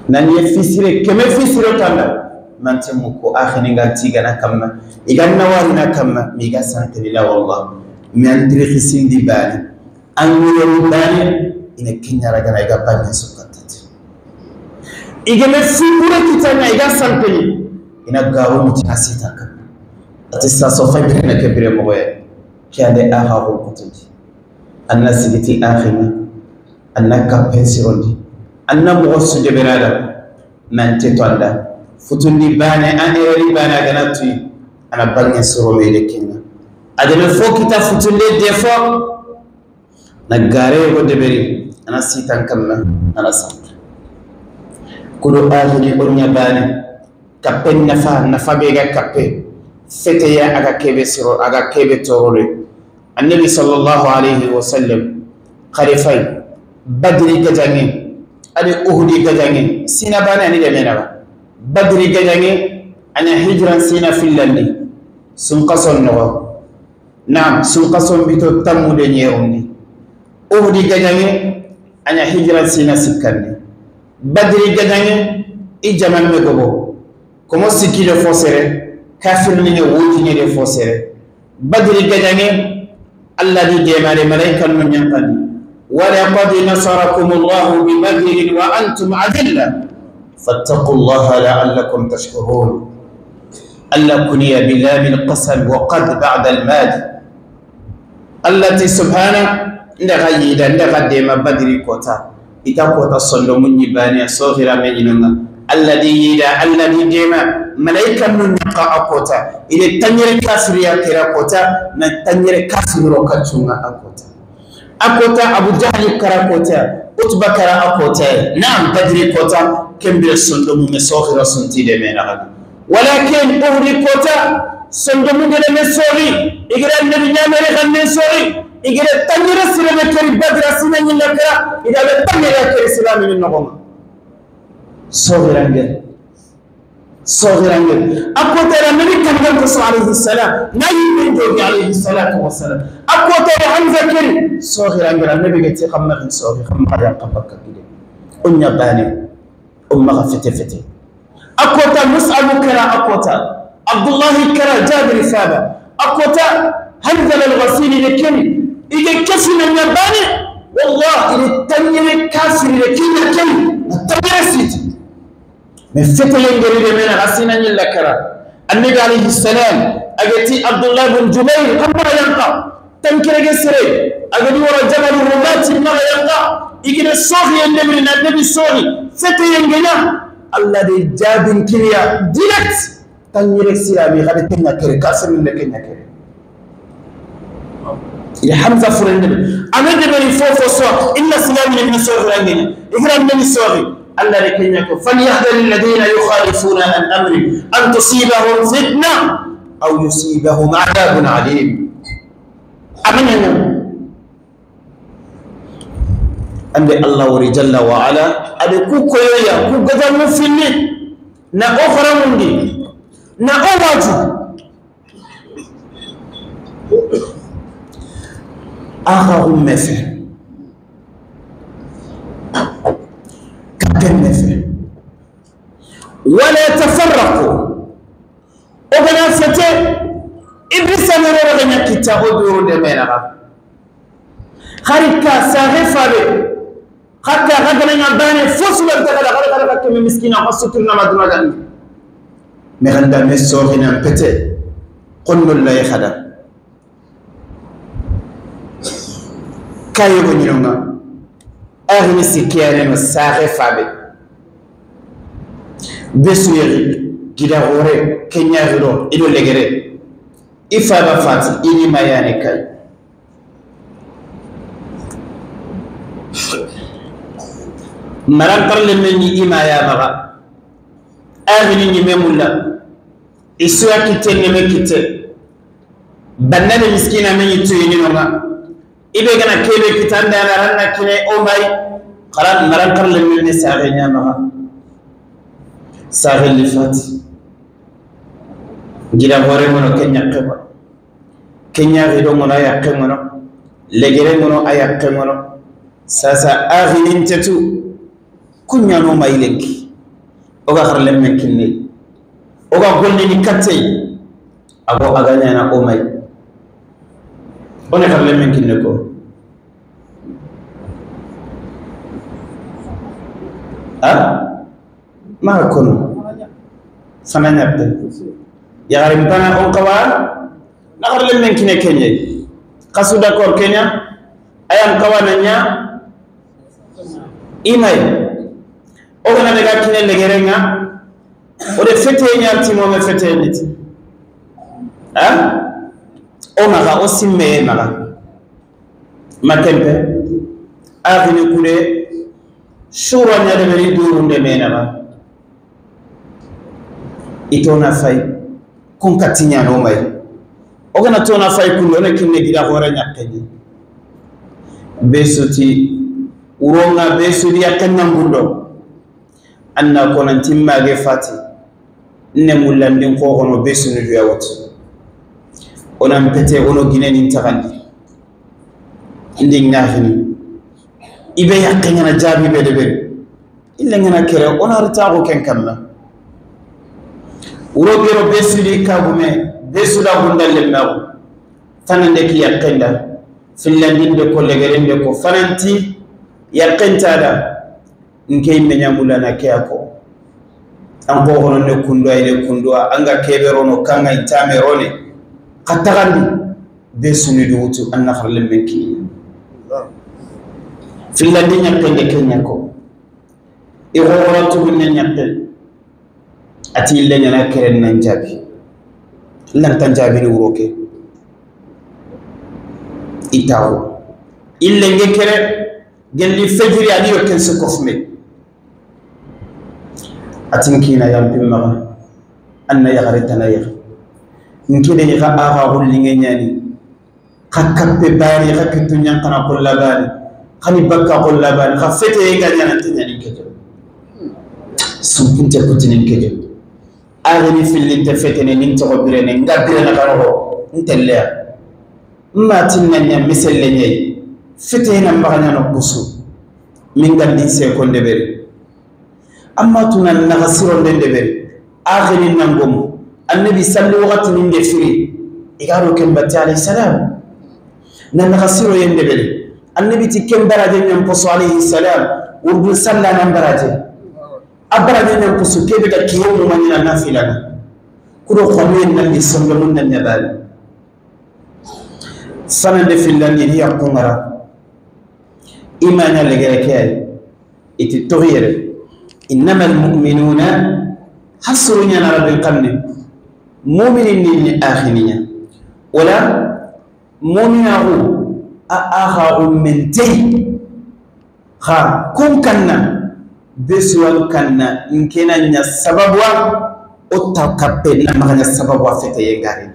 nan ye fisire keme fisire tanda mante muko akhini nganti gana kamma iganna warina kamma mi ga sanke la wallah mi andiri khisindi bani angure bani ina kenya raga na iga bani sukatati igeme fibure kitanya iga sampeli ina gawo mutina sita kam ati sa so fa birena ke bire mo ye Kiande aha ko anna sigiti akhina anna kappen sirondi anna mo su deberada man te tonda futundi bane an ereri bane agana tuy ana bange soro mele kinna adene fo kita futunde defo na gare ko deberi ana sitan kamma ana sant kudo akhini onya bane kappen nafa nafa be ga kappe feteya aga kebe siro aga kebe torole النبي صلى الله عليه وسلم خليفي بدري كجاني أدي أهدي كجاني سينا بانا أني دمينا بدري كجاني أنا هجرا سينا في اللندي سنقصن نغو نعم سنقصن بيتو تمو دنيروني أهدي كجاني أنا هجرا سينا سكاني بدري كجاني إجمال مكبو كم سكي لفوسره كافر نيجي وجني لفوسره بدري كجاني الذي ديمار ملائكة من ينقضي ولقد نصركم الله ببدر وأنتم أذلة فاتقوا الله لعلكم تشكرون. ألا كني بلام القسم وقد بعد الماضي التي سبحانه نغيدا نغدي ما بدر كوتا إذا كوتا صلوا من يباني صغيرة من ينونا الذي يدا الذي ديما ملائكة من يقع كوتا إذا تنير كافر يا كرا كوتا نتنير كافر ركعتنا أكوتا أكوتا أبو جهل كرا كوتا أتبا كرا أكوتا نعم بدري كوتا كم بيرسندم مسوخ رسنتي دمنا هذا ولكن أهري كوتا سندم دمنا سوري إجرا النبي نعمل خلنا سوري إجرا تنير سلام كري بدر سنين لكرا إذا تنير كري سلام من النغمة صغيرا صغيرا أقوى النبي كان ينقص عليه السلام نبي من جوج عليه الصلاة والسلام أقوى حمزة كري صغيرا النبي قلت خمر صغير خمر يا قبك كده أنيا باني أم فتي فتي أقوى مصعب كرا أقوى عبد الله كرا جابر سابا أقوى هنزل الغسيل لكن إذا كفنا الياباني والله إذا تنير كافر لكن لكن التنير سيتي من فتلين قريب من غسينا لكرا النبي عليه السلام أجتي عبد الله بن جبير كما ينقى تنكر جسري أجدي ورا جبل الرمات ما ينقى يجي الصوفي النبي النبي الصوفي فتلين قنا الذي جاب كريا ديركت تنير سلامي غادي تنكر كاسر من لكن نكر يا حمزة فرندب أنا دبري فوق فوق إلا سلامي من الصوفي عندنا إجرام من الصوفي الله لكنكم فليحذر الذين يخالفون عن امري ان تصيبهم فتنه او يصيبهم عذاب عليم. امنا عند الله جل وعلا ابي كوكويا كوغدا مفني نا اخرى مندي نا اواجو اخر مفه ولا تفرقوا وغنا فتي ابليس امرو غنا كتابو دور دمينا خاريكا ساغفا بي خاكا غنا باني فوسو تغلا غلا كم مسكينه قصتنا ما دنا غني مي غندا مي سوغينا بيتي قلنا لا يخدا كايو غنينا اغني سكيانه مساغفا بي بسويري gida hore kenya hiro ido legere ifa ba fati ini mayane kai maran parle men ni imaya baga agni ni memulla isuya kite ne mekite banna miskina men yitu ni nonga ibe gana kebe kitanda na ranna kine o may qaran maran parle men ni saare nyama sahel li fati gida hore ngono kenya qeba kenya rido ngono ya qengono legere ngono aya qengono sasa aghinin tetu kunya no maylenki oga kharlem men kinne oga golli ni katte ago aganya na o may one kharlem men kinne ko ha ma kono sananya be ya garim pana on kawa na kharlem men kinne kenye Kasu d'accord Kenya ayam kawana nya imay o gana daga kine legerenga o de fete nya timo me fete niti ha o maga o simme maga matempe avini kule shura nya de beri durunde mena ba itona fay kon katinya no may o gana tona fay kundo ne kinne gida hore nyakkeji besoti uronga besudi yakanna ngundo anna konan timmage fati ne mullandin ko hono besunu duya wot onan pete ono gineni tagandi indi ngahini ibe yakanya na jabi be de be illa ngana kere ona rtago ken kamma uro gero besudi kagume besuda bundalle mago fanande ki yakenda finlandinde ko legerende ko fananti yakenta da nke menyamula na keako an ko hono ne kundo ay kundo anga keberono kanga itamerone katagandi besuni duutu an nakharle menki finlandi nyakende kenya ko i horatu bunne nyakel ati ille nyana keren nan jabi lan tan jabi ni wuroke itawo ille ngekere gelli fejiri ali yo ken sokofme atinkina yam pimma anna yagare tanayir nkide ni ga aga gollinge nyani khakappe bari khaktu nyan kana kolla bari khani bakka kolla bari kha fete ga nyana tanyani kejo sunkunte kutinin kejo agani fillinte fetene nin to birene ngabirene karo ntelle ma tinna nya miselle nyai fete na mbaganya no kusu min gandi se ko ndebere amma tunan na gasiro ndebere agani nangom annabi sallu waqti min de firi igaro ken batti alayhi salam na nagasiro yendebere annabi ti ken baraje nyam poso alayhi salam urdu salla nan baraje abaraje nyam poso kebe ga kiyo mu manina nafila na kudo khomen nan di sondo mun nan nyabal sanande fillandi ni yakungara imana legere kay iti tohire innama almu'minuna hasrunya rabbil qamni mu'minin ni akhininya wala mu'minahu akha ummenti kha kum kanna besuwan kanna nkena nya sababwa otakappe na maganya sababwa fete yengari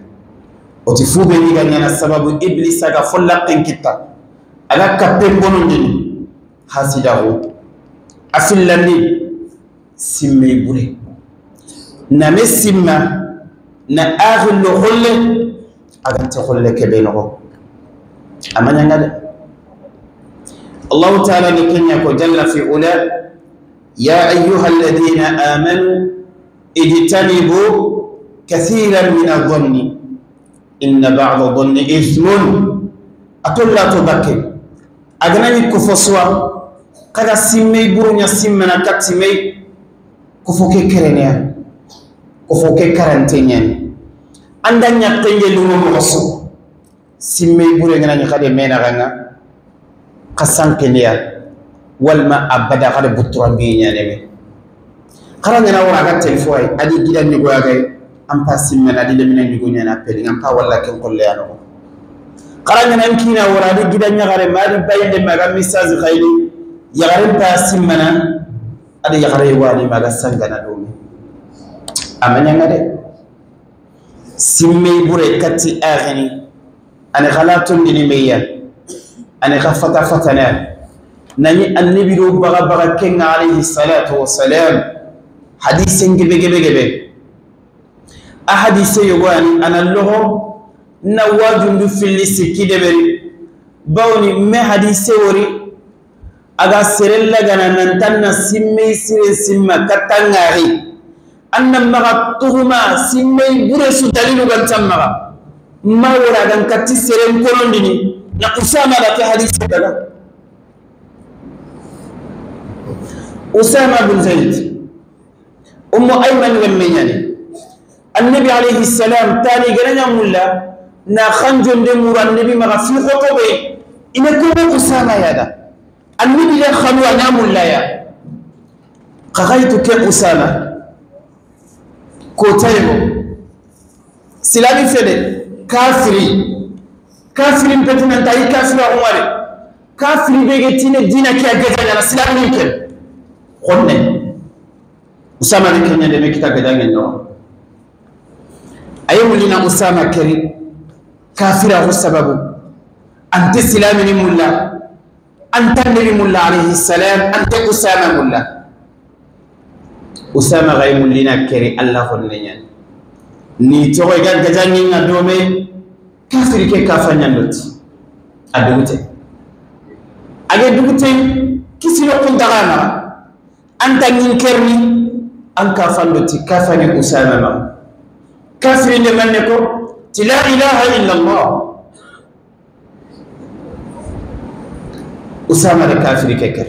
oti fube ni ganya na sababu iblisa ga folla kitta aga kappe bonondini hasidahu afillandi simme bure na me simma na akhillo kholle agante kholle kebe no amanya ngade Allah ta'ala ni kenya ko jalla fi ula ya ayyuha alladhina amanu ijtanibu kathiran min adh-dhanni inna ba'd adh-dhanni ithmun atulla tubakki agnani kufoswa kaga simme burunya simmana katime kufoke kerenea kufoke karantenya anda nyakkenge lumo moso simme bure ngana nyakade mena ganga kasankenya walma abada kada buturambi nyaneme karanga na wora ga telefone adi gidan ni goya gay am pa simme na di lemina ni gonya na peli am pa walla ken kolle ano karanga na kina wora adi gidan nyagare mari bayde maga message khayli yagare pa simme na adi yagare wani maga sangana domi amanya ngade simme bure kati aghni ana khalatun ni meya ana khafata fatana nani annabi do baga baga kenga alayhi salatu wassalam hadisen gebe gebe gebe a hadise yogani ana loho na wajundu filisi kideberi bawni me hadise wori aga serella gana nantanna simme sire simma katangari anna maga tuhuma simme bure su dalilu gantan maga ma wora gan katti seren kolondini na usama da ke hadise daga Usama bin Zaid Ummu Ayman lemmenyani Annabi alayhi salam tani gananya mulla Na khanjonde muru annabi maga fi khotobe ina ko Usama yada annabi ya khanu anamulla ya qagaitu ke Usama ko taybo silami fede kafiri kafiri petina tayi kafira umare kafiri be getine dina ke agada na silami ke khonne Usama ne kenya de me kita gadangen no ayemulina Usama keri كافر هو السبب أنت سلام ملا أنت النبي ملا عليه السلام أنت أسامة ملا أسامة غير ملنا كري الله خلنيا نيتوه يقال كجاني ندومي كافر كي كافر نلوت أدوته أجد دوته كسي لو كنت غانا أنت نكرني أن كافر نلوت كافر أسامة ما كافر لمن نكو لا إله إلا الله أسامة الكافر ككر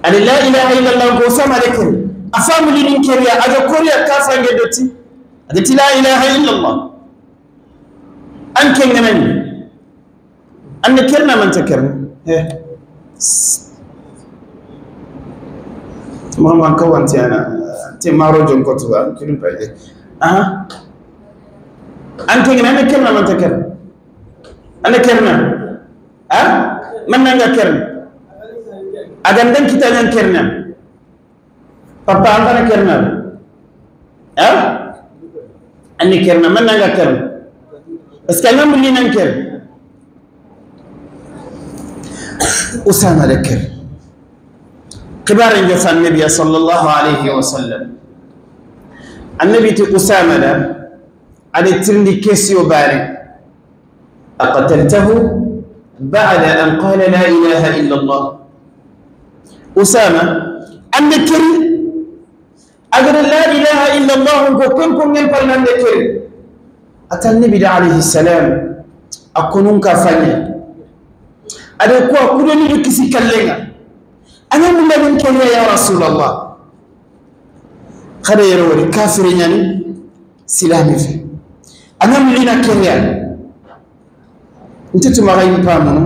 أن لا إله إلا الله أسامة الكافر أفهم لي من كريا أجا كوريا كافر جدتي أدتي لا إله إلا الله أن كن من أن كرنا من تكرنا ما ما كوانتي أنا تمارو جون كتبا كلهم بعدي أها أنت أنا كرنا من تكرنا أنا كرنا أه من نجا كرنا أجندن كتا نجا كرنا بابا أنا كرنا أه أني كرنا من نجا كرنا بس كلام اللي ننكر أسامة ذكر كبار جفا النبي صلى الله عليه وسلم النبي أسامة ده على ترندي كيسيو باري أقتلته بعد أن قال لا إله إلا الله أسامة أن كري أقول لا إله إلا الله وكم ينفرنا النكري أتى النبي عليه السلام أكونون كفاني أدعو أكونني لكسي كلنا أنا من لم كري يا رسول الله خير يروي كافرين يعني سلامي فيه أنا ملينا كريا أنت تمغين بامنو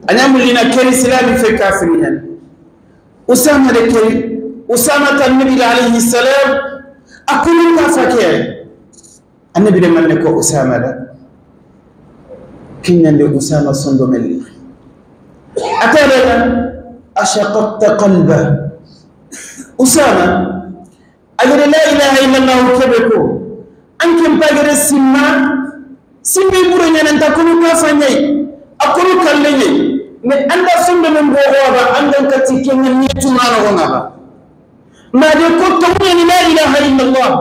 أنا ملينا كري سلامي في كافرين أسامة كري أسامة النبي عليه السلام أقول كافكير النبي لما نكو أسامة ده كنا لأسامة صندو ملي أتابع أشققت قلبه أسامة أقول لا إله إلا الله كبكو أنكم باجر السما سمي برنا أن تكونوا كافني أكونوا كلني من أن سند من بوابة أن كتكين نيتنا رهنا ما يكون لا إله إلا الله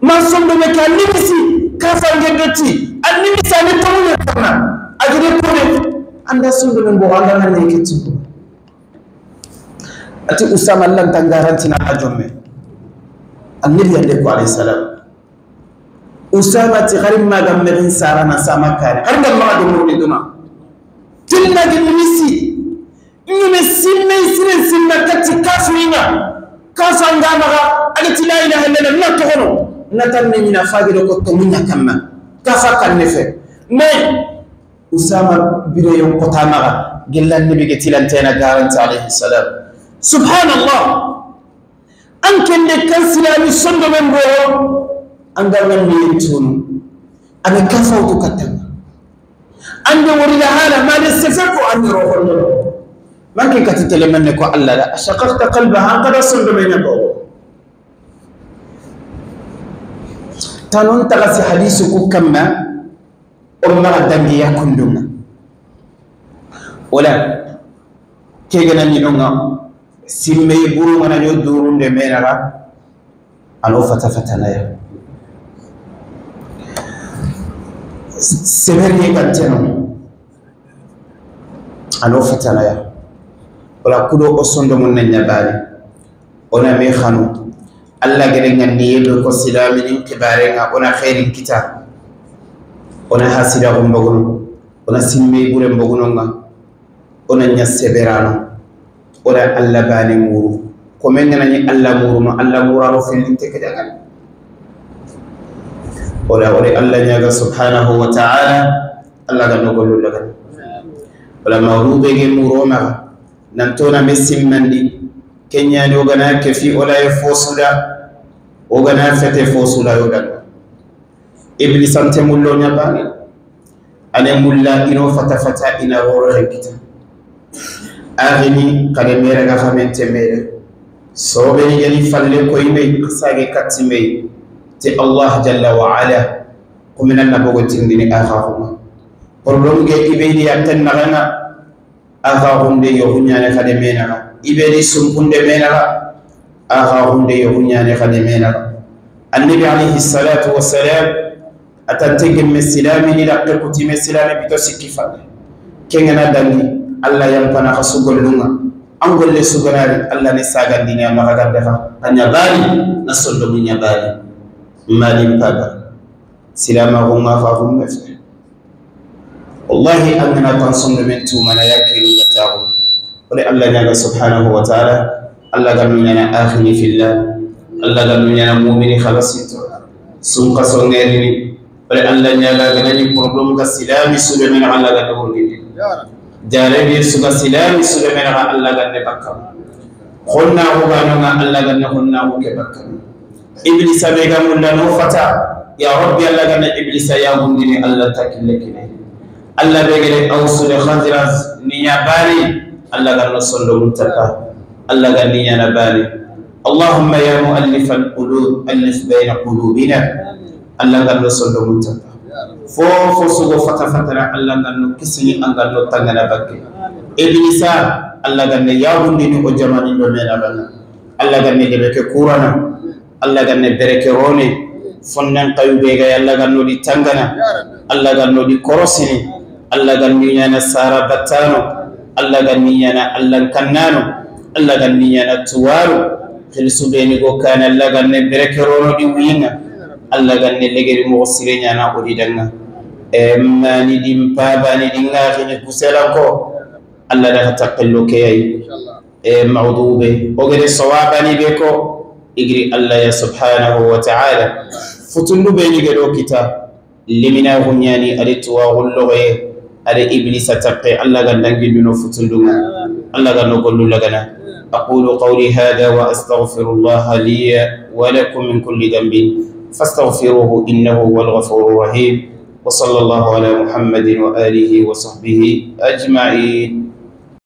ما سند من كلمسي كافن جدتي النبي سامي تقول لنا أجري كوني أن سند من بوابة أن نيكتو أتي أسامة لن تنغارنتنا أجمع النبي عليه السلام أسامة تغرم ما دمرين سارنا سما كاري غرم ما دمرني دوما تلنا جنسي نمسي ميسرين سما كتي كافرينا كافر عندما أنت لا إله إلا الله نتغنو نتمنى نفاجر كتمنى كما كافر كنفع ما أسامة بيريون يوم قتامة قال النبي قتيل أنتنا قارنت عليه السلام سبحان الله أنكن كنسلامي صندوق من بوه أنغا نيتون أنا كفوت كتم أنا ورد هذا ما نسفك أن روح الله ما كان كتتلمنك الله لا شققت قلبها قد صند بين بوه تنون تغسي حديثك كما أمر الدنيا كندنا ولا كيغنا نينونا سيمي برو من يدورون دمينرا ألو فتفتنا سبرني كنتنو ألو فتنا ولا كلو أصندو من النبالي أنا ميخانو الله غيرنا نيلو كسلامين كبارنا أنا خير الكتاب أنا حاسدا بغنو أنا سيمي برو بغنو أنا نسبرانو أنا الله باني مورو كمن نني الله مورو ما الله مورو في اللي تكدعان Ola ore Allah nyaga subhanahu wa ta'ala Allah ga nogollu laga wala mawrube ge muroma nantona mesimmandi kenya ni ogana kefi ola e fosuda ogana fete fosuda yoda iblis ante mullo nyabani ane mulla ino fata fata ina roro henkita agini kale mera ga xamente mera sobe ni gani falle ko ime sage katime te Allah jalla wa ala kumina na bogo tindini akhakhuma problème ge ibeni yatten nagana akhakhunde yo hunyane khade mena ibeni sumpunde mena akhakhunde yo hunyane khade mena annabi alayhi salatu wassalam atantege mesilami ni lakke kutime silami bito sikkifa kengana dangi Allah yampana khasugolunga angolle suganari Allah ni sagandini ama kagande anya bali na sollo munya bali malim paba silama gumma fa gumma wallahi annana tansun min tumana yakilu gatahu wala Allah nyaga subhanahu wa ta'ala Allah gamina akhini fillah Allah gamina mu'mini khalasinto sun qasongerini wala Allah nyaga ganani problem ga silami sube men Allah ga dogolini jarabi suga silami sube men Allah ga ne bakkam khonna ko ga Allah ga ne khonna ko ke bakkam iblisa be ga mulla no fata ya rabbi Allah ga ne iblisa ya gundini Allah takillekine Allah be gele awsul khazras ni ya bari Allah ga no sollo muntaka Allah ga ni ya bari Allahumma ya muallif alqulub alif bayna qulubina Allah ga no sollo muntaka fo fo sugo fata fatara Allah ga no kisini angal no tangana bakke iblisa Allah ga ne ya gundini o jamani do mena bana Allah ga ne debe ke kurana Allah ganne bereke rone fonnan kayube ga Allah ganno di tangana Allah ganno di korosini Allah ganni yana sara batano Allah ganni yana Allah kannano Allah ganni yana tuwaru khilsu beni go kana Allah ganne bereke rono di winga Allah ganne legeri mo sire nyana odi danga e mani dim paba ni dinga ni kusela ko Allah da taqallu kay e mawdube o gere sawabani be ko igri Allah ya subhanahu wa ta'ala futundu be ni gedo kita limina hunyani ale tuwa golloye ale iblisa taqi Allah ga dangi duno futundu Allah ga no gollu lagana aqulu qawli hadha wa astaghfirullah li wa lakum min kulli dhanbin fastaghfiruhu innahu huwal ghafurur rahim wa sallallahu ala muhammadin wa alihi wa sahbihi ajma'in.